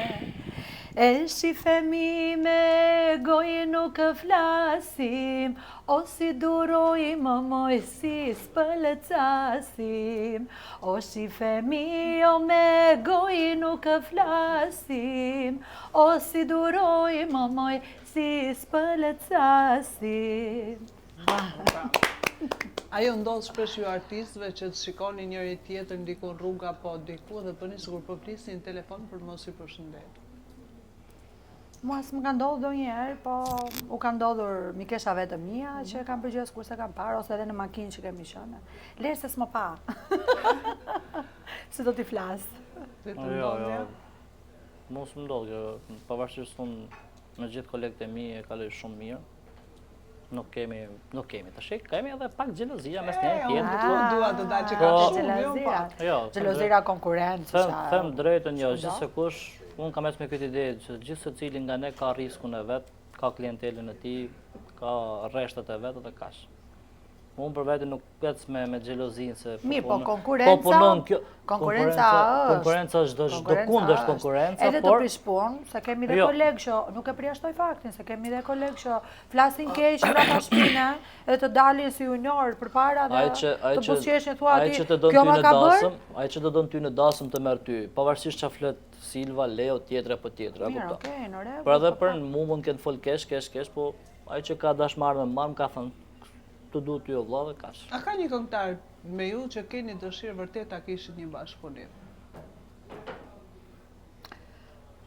B: E shifemi me gojë nuk flasim, O si durojmë moj si s'pëlcasim O shifemi o me gojë nuk flasim O si durojmë moj si s'pëlcasim
A: A ju ndodh shpesh ju artistëve që të shikoni njëri tjetrin diku në rrugë apo diku dhe bëni sikur po flisni në telefon për mos i përshëndetur?
B: Mua s'më ka ndodhur ndonjëherë, po u ka ndodhur mikeshave të mia mm. që kam përgjithë kur s'e kam parë ose edhe në makinë që kemi qenë. Lërë se s'më pa. Si do t'i flas.
A: Ti të jo, ndodh, jo.
C: Mua s'më ndodh kjo, pavarësisht se unë me gjithë kolegët e mi e kaloj shumë mirë. Nuk kemi, nuk kemi. Tash kemi edhe pak xhelozia mes njëri
A: tjetrit. Po dua të dal që ka po, shumë, jo pak.
B: Jo, xhelozira konkurrencë.
C: Them, them drejtën, jo, gjithsekush, unë kam ecë me këtë ide që gjithsecili nga ne ka riskun e vet, ka klientelën e tij, ka rreshtat e vet dhe kaq. Unë për vete nuk ec me me xhelozinë se
B: po Mirë, po konkurrenca po punon kjo konkurrenca
C: është. Konkurrenca është çdo kund është konkurrenca,
B: por edhe të prish punë, se kemi dhe jo. kolegë që nuk e përjashtoj faktin, se kemi dhe kolegë që flasin keq mbrapa shpine edhe të dalin si junior përpara dhe të buzëqeshin thua ti, kjo
C: më ka bërë? Ai që të don ty në dasëm të merr ty, pavarësisht çfarë flet Silva, Leo, tjetri apo tjetri,
B: a kupton? Mirë, okay, në
C: rregull. Por edhe po, për po. mua mund të ketë fol keq, keq, keq, po ai që ka dash marrë me marr më ka thënë Të du ty o vlla dhe
A: kaq. A ka një këngëtar me ju që keni dëshirë vërtet ta kishit një bashkëpunim?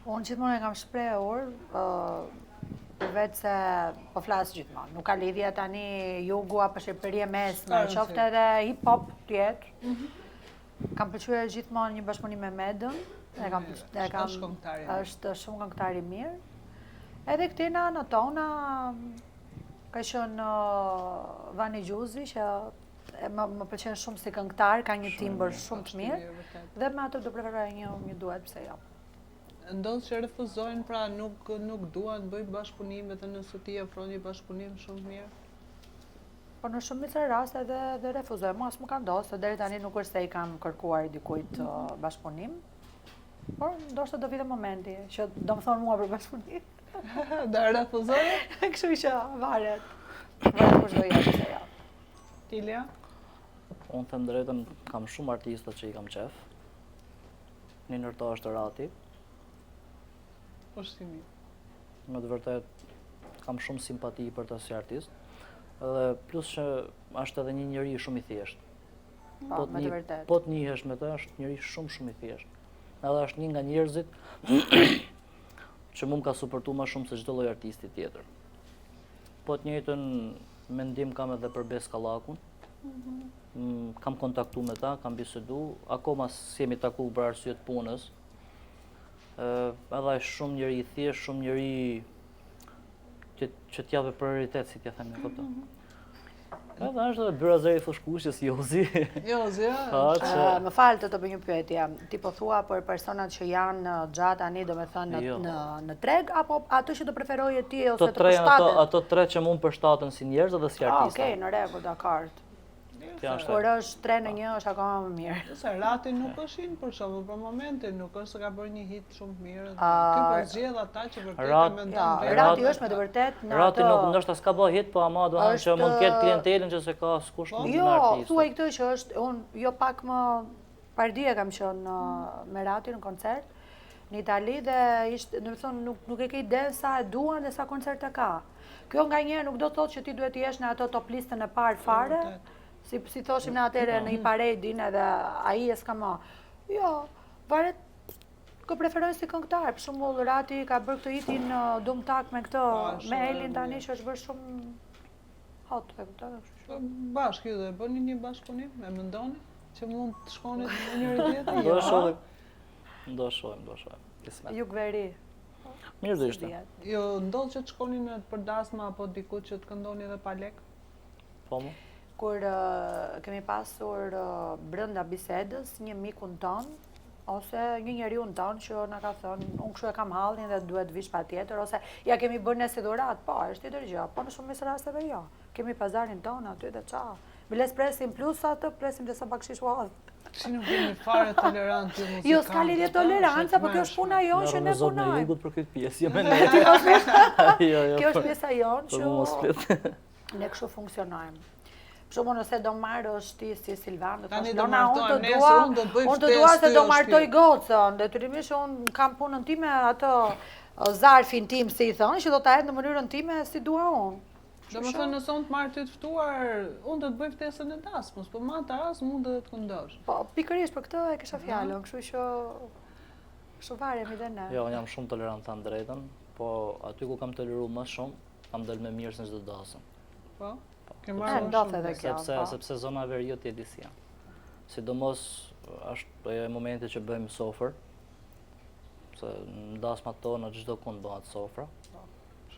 B: Unë gjithmonë e kam shprehur, përveç se po flas gjithmonë, nuk ka lidhje tani jugu apo Shqipëri e mesme, qoftë edhe hip hop të jetë. Mhm. Kam pëlqyer gjithmonë një bashkëpunim me Medën, e kam e kam është shumë këngëtar i mirë. Edhe këtej në anët tona Ka qenë Vani Gjuzi që më, më pëlqen shumë si këngëtar, ka një timbër shumë të mirë dhe me atë do preferoja një një duet pse jo.
A: Ndodh që refuzojnë, pra nuk nuk duan të bëjnë bashkëpunim edhe nëse ti ofron një bashkëpunim shumë të mirë.
B: Po në shumicën e rasteve edhe dhe refuzojnë. Mua s'më ka ndodhur, se deri tani nuk është se i kam kërkuar dikujt bashkëpunim. Por ndoshta do vijë momenti që do më thonë mua për bashkëpunim.
A: Do e refuzoj?
B: Kështu që varet. Varet kush do jetë pse jo.
A: Ti Leo?
C: Unë them drejtën, kam shumë artista që i kam qef. Një ndër to është Rati.
A: Po si mirë.
C: Me të vërtet kam shumë simpati për të si artist. Dhe plus që është edhe një njeri shumë i thjeshtë.
B: Po, po me të vërtet.
C: Po të njihesh me të, është njeri shumë shumë i thjeshtë. Edhe është një nga njerëzit që mu më ka suportu ma shumë se çdo lloj artisti tjetër. Po të njëjtën mendim kam edhe për Bes Kallakun. Mm -hmm. Kam kontaktu me ta, kam bisedu, akoma s'jemi taku për arsye të punës. Edhe është shumë njeri i thjeshtë, shumë njeri që, që t'japë prioritet, si t'ja them, e kupton. Mm -hmm. Edhe është edhe byrazeri i Fushë-Kuqes,
A: Jozi. Jozi,
B: ja. Që... Më fal të të bëj një pyetje. Ti po thua për personat që janë gjatë tani, domethënë në, jo. në, në treg, apo ato që do preferoje ti ose të
C: përshtatet? Ato, ato tre që mu më përshtaten si njerëz dhe si ah,
B: artista. Okej, në rregull, dakord. Kur është 3 në 1 është akoma më
A: mirë. Se Rati nuk është in për shembull për momentin, nuk është se ka bërë një hit shumë të mirë. Ky po zgjedh ata që vërtet e mendon
B: vetë. Rati është me të vërtetë
C: në atë Rati nuk ndoshta s'ka bërë hit, po ama do të që mund të ketë klientelën që s'e ka askush
B: po. Jo, thuaj këtë që është unë jo pak më pardje kam qenë me Ratin në koncert në Itali dhe ishte, domethënë nuk nuk e ke idenë sa e duan dhe sa koncerte ka. Kjo nganjëherë nuk do të thotë që ti duhet të jesh në ato top listën e parë fare, si si thoshim në atëherë në Hit-Paradin edhe ai e s'ka më. Jo, varet kë preferojnë si këngëtar. Për shembull, Rati ka bërë këtë hitin Dum Tak me këtë, po, me Elin tani që është bërë shumë hot, e kupton,
A: kështu që. Po, bashkë ju do e bëni një bashkëpunim, e mendoni që mund të shkoni me njëri tjetrin?
C: Do shohim. Do shohim, do shohim.
B: Kismet. Jug veri.
C: Mirë do ishte.
A: Ju ndodh që të shkoni nëpër dasma apo diku që të këndoni edhe pa lek?
C: Po mo.
B: Kur kemi pasur brenda bisedës një mikun tonë, ose një njeriun tonë që na ka thënë, unë kështu e kam hallin dhe duhet vish patjetër, ose ia kemi bërë ne si dhuratë, po, është tjetër gjë, po në shumicën e rasteve jo. Kemi pazarin tonë aty dhe ça. Biles presim plus atë, presim dhe sa bakshish ua hodh.
A: Si nuk jeni fare tolerant ju muzikantët.
B: Jo, s'ka lidhje toleranca, po kjo është puna jonë që ne punojmë.
C: Në jugut për këtë pjesë, jo me ne.
B: Jo, jo, kjo është pjesa jonë që ne kështu funksionojmë. Për shembull, nëse do marrësh ti si Silvan, do thosh, Lona, unë të dua, unë të dua se do martoj gocën, detyrimisht unë kam punën time atë zarfin tim, si i thonë, që do ta hedh në mënyrën time si dua unë.
A: Domethënë nëse unë të marr ty të ftuar, unë do të bëj ftesën e dasmës, po ma të as mund edhe të këndosh.
B: Po, pikërisht për këtë e kisha fjalën, kështu që kështu varemi dhe ne.
C: Jo, unë jam shumë tolerant të drejtën, po aty ku kam toleru më shumë, kam dalë më mirë se në çdo dasëm.
A: Po? po. Ke marrë më shumë.
B: Edhe kjo,
C: sepse,
B: po.
C: sepse zona e veriut e di si janë. Sidomos është ajo e momenti që bëjmë sofër, se në dasmat tona çdo kund bëhet sofra.
A: Po.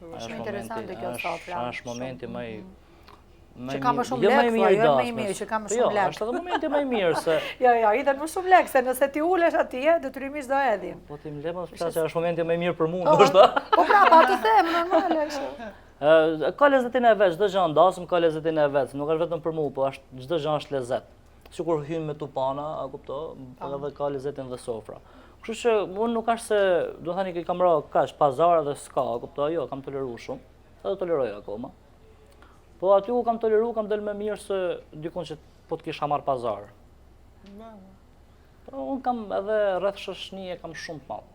B: Shumë interesante kjo sofra.
C: Është momenti më i
B: Që ka më shumë jo lek, thua, jo më i mirë, që ka më
C: jo,
B: shumë lek.
C: Jo, është edhe momenti më i mirë se...
B: Jo, jo, hidhen më shumë lek, se nëse ti ulesh atje, detyrimisht do hedhin.
C: Po ti më le mos flas që është momenti më i mirë për mua,
B: po,
C: ndoshta.
B: Po pra, po atë them, normale kështu.
C: Ka lezetin e vet, çdo gjë n'dasëm ka lezetin e vet, nuk është vetëm për mua, po është çdo gjë është lezet. Sikur hyn me tupana, a kupto, po edhe ka lezetin dhe sofra. Kështu që unë nuk është se, do thani që kam ra kaq pazar dhe s'ka, a kupto, jo, kam toleru shumë, edhe toleroj akoma. Po aty ku kam toleru, kam dalë më mirë se dikun që po të kisha marr pazar. Po unë kam edhe rreth shoqni e kam shumë të madh.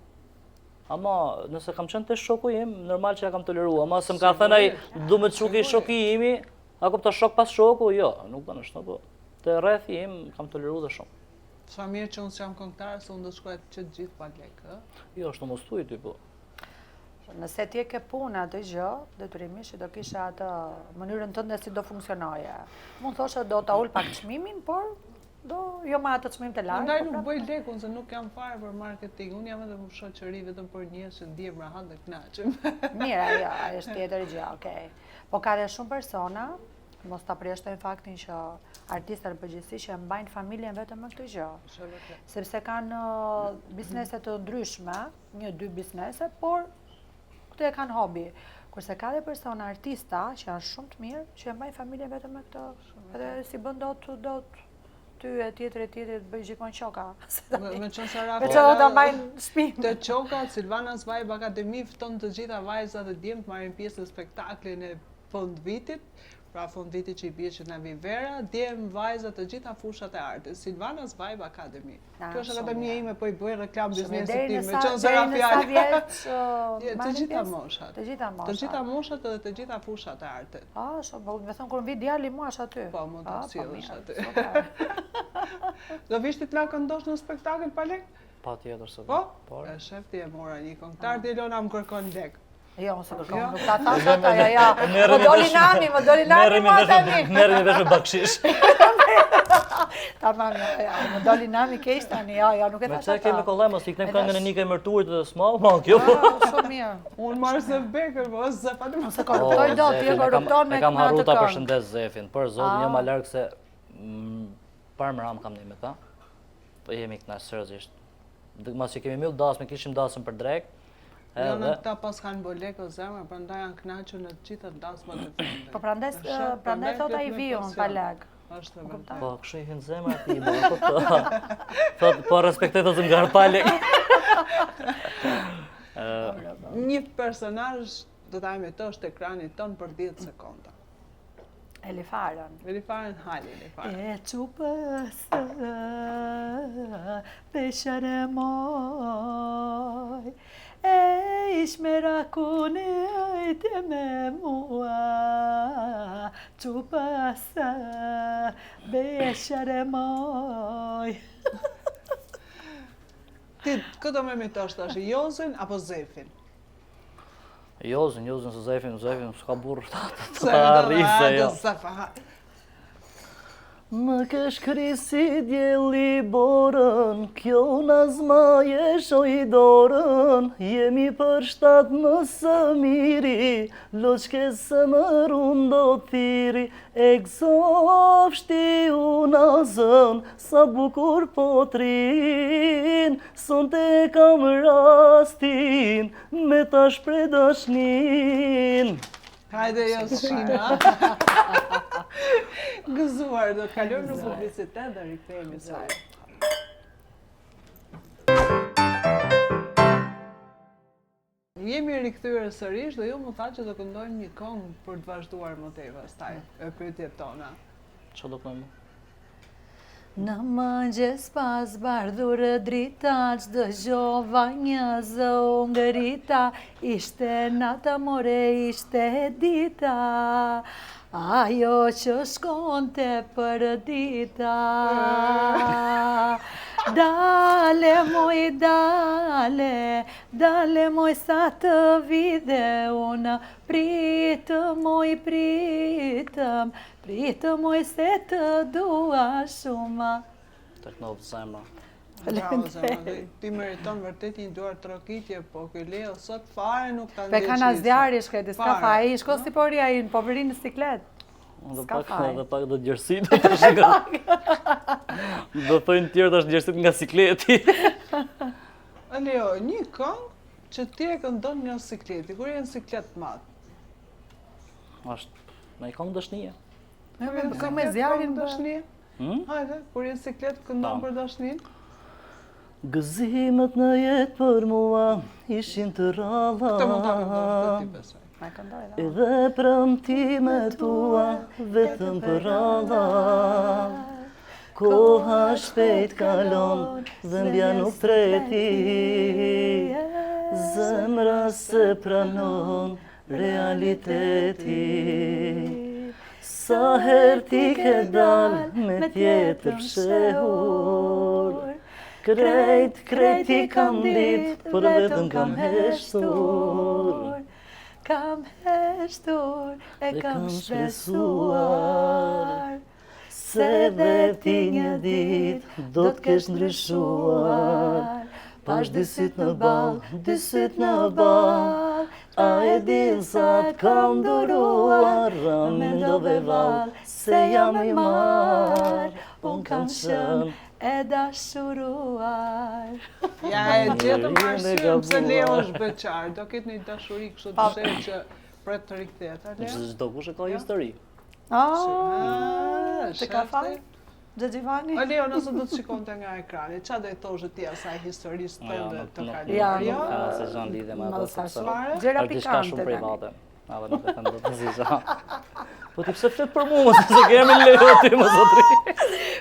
C: Ama, nëse kam qenë te shoku im, normal që ja kam toleru, ama se më ka thënë ai, du me të çu ke shoku imi, a kupto shok pas shoku, jo, nuk bën ashtu, po te rrethi im kam toleru dhe shumë.
A: Sa mirë që unë s'jam këngëtare, se unë do të shkoja që të gjithë pa lekë, ë?
C: Jo, ashtu mos thuj ty, po.
B: Nëse ti e ke punë atë gjë, detyrimisht që do kishe atë mënyrën tënde si do funksionoje. Mund thoshe do ta ul pak çmimin, por do jo më atë çmim të lartë.
A: Prandaj
B: po
A: nuk
B: prapë.
A: bëj lek unë se nuk jam fare për marketing. Unë jam edhe për shoqëri, vetëm për njerëz që ndihem rahat dhe kënaqem.
B: Mirë, ajo, ajo është tjetër gjë, okay. Po ka dhe shumë persona, mos ta përjashtojmë faktin që artistat në përgjithësi që e mbajnë familjen vetëm me këtë gjë. Sepse kanë biznese të ndryshme, një, dy biznese, por këtë e kanë hobi. Kurse ka dhe persona artista që janë shumë të mirë, që e mbajnë familjen vetëm me këtë. Edhe s'i bën dot dot ty e tjetër e tjetër të bëj gjithmonë qoka.
A: Me që se
B: Me që do ta mbajnë shtëpinë.
A: Te qoka, Silvana's Vibe Academy fton të gjitha vajzat dhe djemtë marrin pjesë në spektaklin e fund vitit, pra fund vitit që i bie që na vi vera, djem, vajza të gjitha fushat e artit. Silvana's Vibe Academy. Kjo është akademia ime, po i bëj reklamë biznesit tim, me qënë se ra
B: fjala.
A: Të gjitha moshat.
B: Të gjitha moshat.
A: Të gjitha moshat edhe të gjitha fushat e artit.
B: Ah, shumë, po, me thënë kur më vi djali mua është aty.
A: Po, mund të
B: ah, po,
A: sjellësh aty. Do vish ti të na këndosh në spektakël pa lek?
C: Patjetër se
A: po. Po? E shef ti e mora një këngëtar, ti Elona më kërkon lek.
B: Jo, unë s'e kërkon, nuk ta thash ata, ja, ja. Më doli nami, më doli nami mua tani.
C: Merremi vesh me bakshish.
B: Tamam, ja, ja, më doli nami keq tani, ja, ja, nuk e thash ata.
C: Me që kemi kollaj, mos i kënem këngën e Nika Mërturit dhe s'ma, ma, kjo po.
B: Shumë mirë.
A: Unë marr Zef Bekën, po, Zef atë
B: Mos e korruptoj dot, ti e korrupton me
C: E kam
B: atë
C: harru ta
B: këngë.
C: përshëndes Zefin, për zotin, jo ma larg se parë mram kam një me ta. Po jemi kënaq seriozisht. Mas që kemi mbyll dasmën, kishim dasmën për drekë.
A: Edhe... Jo, në këta pas kanë bo lekë o zemër, prandaj janë knaqur në të gjitha dasmat e fundit.
B: Po prandaj, prandaj thot ai vi unë pa lek.
A: Është e vërtetë.
C: Po, kështu i hyn zemra atij, po, po, po. Thot, po respektoj thotë nga pa lek.
A: Një personazh do ta imitosh të ekranit ton për 10 sekonda.
B: Elifarën.
A: Elifarën, hajde Elifarën.
B: E çupës peshere moj, e ish merakun e ajte me mua, çupës peshere moj.
A: Ti, kë do më imitosh tash, Jozin apo Zefin?
C: Jozin, Jozin, se Zefin, Zefin, s'ka burrë të të arrijë se jo. Më ke shkri si djelli borën, kjo unazë ma jeshoi dorën, jemi përshtat më së miri, loçke se më run dot thiri, e gëzofsh ti unazën, sa bukur po t'rrin, sonte e kam rastin, me ta shpreh dashnin.
A: Hajde Josina. Gëzuar, do të kalojmë në publicitet dhe rikthehemi sërish. Jemi rikthyer sërish dhe ju më thatë që do këndojmë një këngë për të vazhduar më tej pastaj e pyetjet tona.
C: Çfarë do këndojmë?
B: Në mëngjes pa zbardhur drita, ç'dëgjova një zë u ngrita, ishte nata more ishte dita, ajo që shkonte përdita. Dale moj dale, dale moj sa të vij dhe unë, pritëm moj pritëm, Pritë moj se të dua
C: shumë. Të kënoftë zemra.
A: Bravo zemra, ti meriton vërtet një duartrokitje, po ky Leo sot fare nuk ta
B: ndjesh. Pe ka zjarr i shkreti, s'ka faj, i shko si po rri ai, po vëri në siklet.
C: Dhe pak, dhe pak do djersit, do të shiko. Do thojnë tjerë tash djersit nga sikleti.
A: Leo, një këngë që ti e këndon nga sikleti, kur je në siklet të madh?
C: Është me këngë dashnie.
B: Me me këngë me zjarrin
A: dashnie. Hmm? Hajde, kur je në siklet këndon për dashninë.
C: Gëzimet në jetë për mua ishin të rralla.
A: Këtë mund ta këndosh të ti besoj.
B: Ma këndoj
C: dhe. Edhe premtimet tua vetëm përralla. Koha shpejt kalon, dhembja nuk treti. Zemra s'e pranon, Realiteti Sa herë ti ke dal me tjetër fshehur Krejt, krejt i kam dit, por vetëm kam heshtur
B: Kam heshtur e kam shpresuar
C: Se dhe ti një dit do të kesh ndryshuar Pash dy syt në ball, dy syt në ball A e din sa të kam duruar A mendove vallë se jam i marrë Unë kam qënë
B: e dashuruar
A: Ja e gjetëm arsyen pse Leo është beqar Do ketë një dashuri kështu të shenjtë që pret të rikthehet, a
C: Leo? Çdokush e ka histori
B: Ah, të ka fal? Xhaxhivani?
A: O Leo, nëse do të shikonte nga ekrani, ça do i thoshe ti asaj historisë tënde të kaluar?
C: Jo, jo, nuk ka asgjë në lidhje me ato, sepse
B: Gjëra pikante
C: diçka shumë private. Edhe nuk e them dot asgjë. Po ti pse flet për mua, se ke emrin Leo ti më zotri.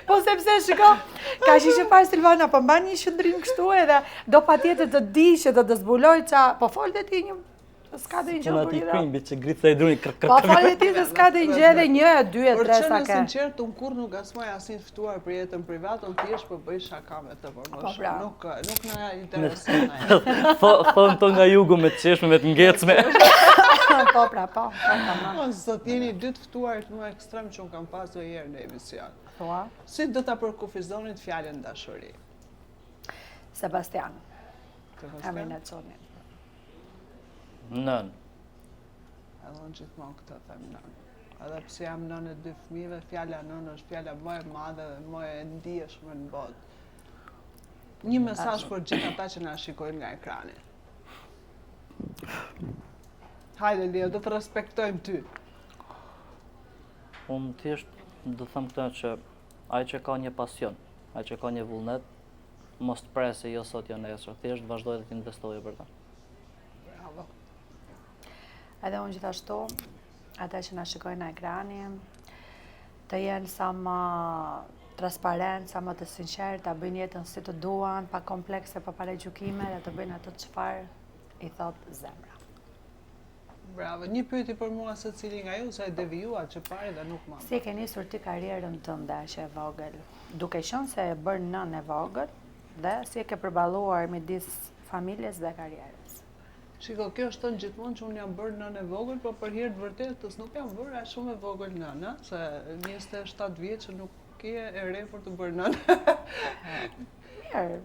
B: Po sepse shiko, ka që që parë Silvana, po mban një qëndrim kështu edhe do patjetër të di që do të zbuloj ça, po fol dhe ti një S'ka të
C: një gjë për i krimbit që gritë dhe i druni
B: kërë kërë Po fol ti se s'ka të një gjë edhe një, e dy, e tre sa
A: ke. Për qenë sinqert, unë kurrë nuk ngacmoj asnjë të ftuar për jetën private, unë thjesht po bëj shaka me të për më po, pra. shumë. Nuk, nuk na intereson
C: ajo. Thonë to nga jugu me të qeshme, me të ngecme.
B: Po pra, po. Po,
A: po zot, jeni dy të ftuarit më ekstrem që unë kam pas ndonjëherë në emision.
B: Thua?
A: Si do ta përkufizonit fjalën dashuri?
B: Sebastian. Sebastian? Emrin e çunit.
C: Nënë.
A: Edhe unë gjithmonë këtë them nënë. Edhe pse jam nënë e dy fëmijëve, fjala nënë është fjala më e madhe dhe më e ndjeshme në botë. Një mesazh për gjithë ata që na shikojnë nga ekrani. Hajde, Leo, do të respektojmë ty.
C: Unë thjesht do të them këtë që ai që ka një pasion, ai që ka një vullnet, mos të presë jo sot jo nesër, thjesht të vazhdojë dhe të investojë për
A: ta. Bravo.
B: Edhe unë gjithashtu, ata që na shikojnë në ekrani, të jenë sa më transparent, sa më të sinqertë, ta bëjnë jetën si të duan, pa komplekse, pa paragjykime dhe të bëjnë atë çfarë i thotë zemra.
A: Bravo. Një pyetje për mua secili nga ju, se e devijuat që pari dhe nuk
B: më. Si e ke nisur ti karrierën tënde që e vogël? Duke qenë se je bërë nënë e vogël dhe si e ke përballuar midis familjes dhe karrierës?
A: Shiko, kjo është thënë gjithmonë që unë jam bërë nënë e vogël, po për hir të vërtetës nuk jam bërë aq shumë e vogël nënë, se 27 vjeç nuk. Nuk je e re për t'u bërë nënë.
B: Mirë.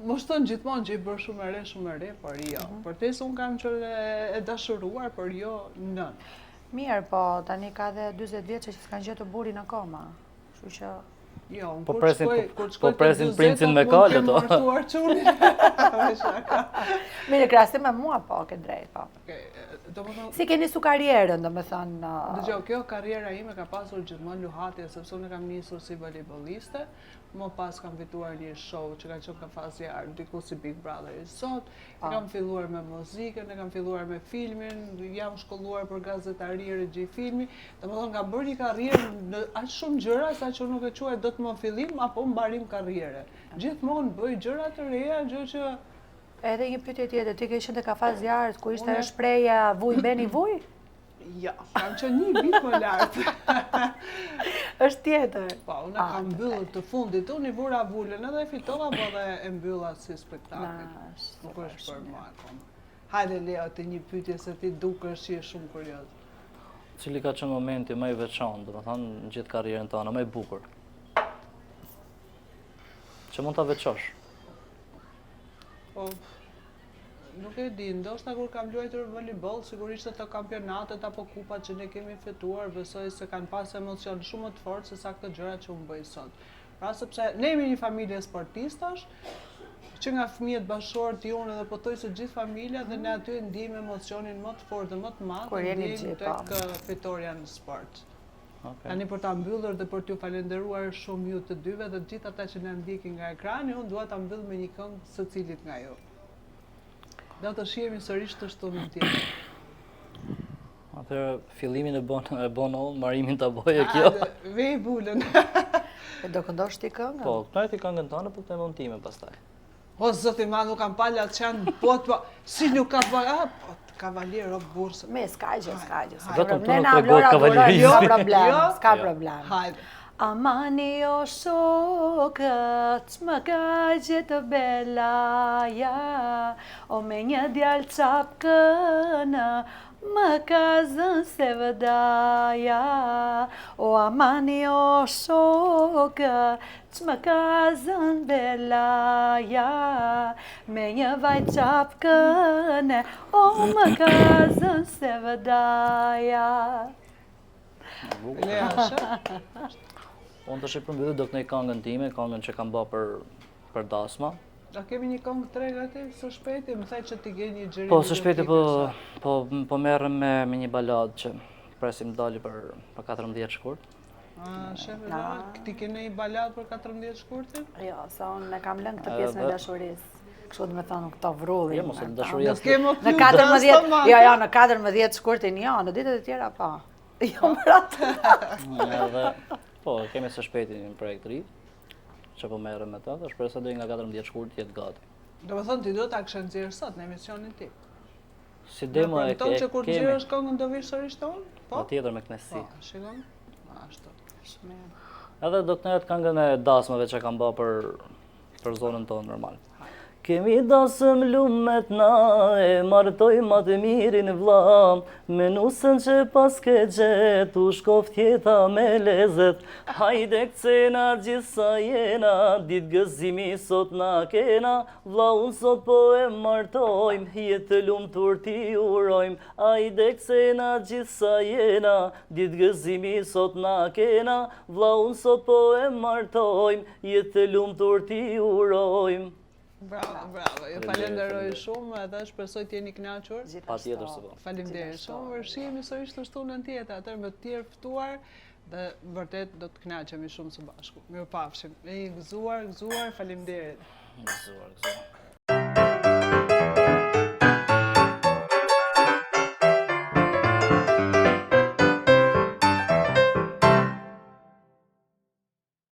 A: Më thonë gjithmonë që je bërë shumë e re, shumë e re, por jo. Mm -hmm. Përtej se unë kam qenë e dashuruar, por jo
B: nënë. Mirë, po tani ka dhe 40 vjeçe që s'kanë gjetur burrin akoma. Kështu
A: që Jo, unë
C: po presin, po, po presin princin me kalë
A: ato. Po çunin.
B: Mirë, krahasim me mua po, ke drejt, po.
A: Okej, domethënë
B: Si ke nisur karrierën, domethënë?
A: Dëgjo, kjo karriera ime ka pasur gjithmonë luhatje, sepse unë kam nisur si volejbolliste, më pas kam fituar një show që ka qenë Kafazi i Artë, diku si Big Brother i sot, e kam filluar me muzikën, e kam filluar me filmin, jam shkolluar për gazetari, regji filmi, domethënë kam bërë një karrierë në aq shumë gjëra sa që nuk e quaj dot më fillim apo mbarim karriere. Gjithmonë bëj gjëra të reja, gjë që
B: Edhe një pyetje tjetër, ti ke qenë te Kafazi i Artë, ku ishte shprehja vuj beni vuj?
A: Jo, kam qenë një vit më lart.
B: Është tjetër.
A: Po, unë ah, kam mbyllur të fundit, unë i vura vulën edhe e fitova, po dhe e mbylla si spektakël. Nuk është për mua akoma. Hajde Leo, ti një pyetje se ti dukesh që je shumë
C: kurioz. Cili ka qenë momenti më i veçantë, domethënë, në gjithë karrierën tënde, më i bukur? Që mund ta veçosh?
A: Po, nuk e di, ndoshta kur kam luajtur volejboll, sigurisht ato kampionatet apo kupat që ne kemi fituar, besoj se kanë pas emocion shumë më të fortë se sa këto gjërat që unë bëj sot. Pra sepse ne jemi një familje sportistësh, që nga fëmijët bashkëshorti unë edhe pothuajse gjithë familja dhe ne aty e ndjejmë emocionin më të fortë dhe më të madh,
B: e ndjejmë
A: tek po. fitorja në sport. Okay. Tani për ta mbyllur dhe për t'ju falenderuar shumë ju të dyve dhe të gjithë ata që na ndjekin nga ekrani, unë dua ta mbyll me një këngë secilit nga ju. Do të shihemi sërish të shtunën tjetër.
C: Atëherë fillimin e bën e bën unë, mbarimin ta bëjë kjo.
A: Vej vulën.
B: E do këndosh ti këngën?
C: Po, këndoj ti këngën tënde, po këndoj unë time pastaj.
A: O zoti ma nuk kam pa laçan në botë, po, si nuk ka pa, a, po, kavalir o burrë.
B: Me, s'ka gjë, s'ka gjë.
C: Vetëm tu nuk tregohet kavalerizmi.
B: Jo problem, jo, s'ka jo. problem.
A: Hajde.
B: Amani o shokë, ç'më ka gjetë belaja, o me një djalë çapkën, më ka zënë sevdaja. O amani o shokë, Ç'më ka zënë belaja Me një vajzë çapkëne O më ka zënë sevdaja
A: Lea,
C: Unë tash e përmbyll do këndoj këngën time, këngën që kam ba për, për dasma.
A: A kemi një këngë të re gati, së shpejti, më the që ti ke një xhirim
C: Po, së shpejti po, po, po merrem me, me një baladë që presim dali për, për 14 shkurt.
A: A, shefe, da, ti ke një baladë për 14 shkurtin?
B: Jo, se unë e kam lënë këtë pjesën e dashurisë. Kështu domethënë, këto vrulli.
C: Jo, mos e dashuria.
A: Nuk ke më
B: Në 14, jo, jo, në 14 shkurtin, jo, në ditët e tjera, po. Jo, më ratë.
C: Edhe, po, kemi së shpejti një projekt ri, që po merrem me të, dhe shpresoj deri nga 14 shkurt të jetë gati.
A: Domethënë, ti do ta kishe nxjerrë sot në emisionin tim.
C: Si demo e
A: kemi. që kur të nxjerrësh këngën do vish sërish te unë?
C: Po? Patjetër me kënaqësi.
A: Po, shikon? Ashtu.
B: Shumë mirë.
C: Edhe do këndoj atë këngën e dasmave që kam ba për për zonën tonë normal. Kemi dasëm lumet na e martoj ma të mirin vlla Me nusën që paske gjet u shkoft jeta me lezet Hajde kcena gjithë sa jena Dit gëzimi sot na kena Vllaun sot po e martojmë, jetë të lumtur t'i urojmë. Ajde kcena gjithë sa jena, ditë gëzimi sot na kena. Vllaun sot po e martojmë, jetë të lumtur t'i urojmë.
A: Bravo, bravo. Ju falenderoj shumë edhe shpresoj të jeni kënaqur.
C: Patjetër se po.
A: Faleminderit shumë. Shihemi sërish të shtunën tjetër, atëherë me të tjerë ftuar dhe vërtet do të kënaqemi shumë së bashku. Mirupafshim. E gëzuar, gëzuar, faleminderit.
C: Gëzuar, gëzuar.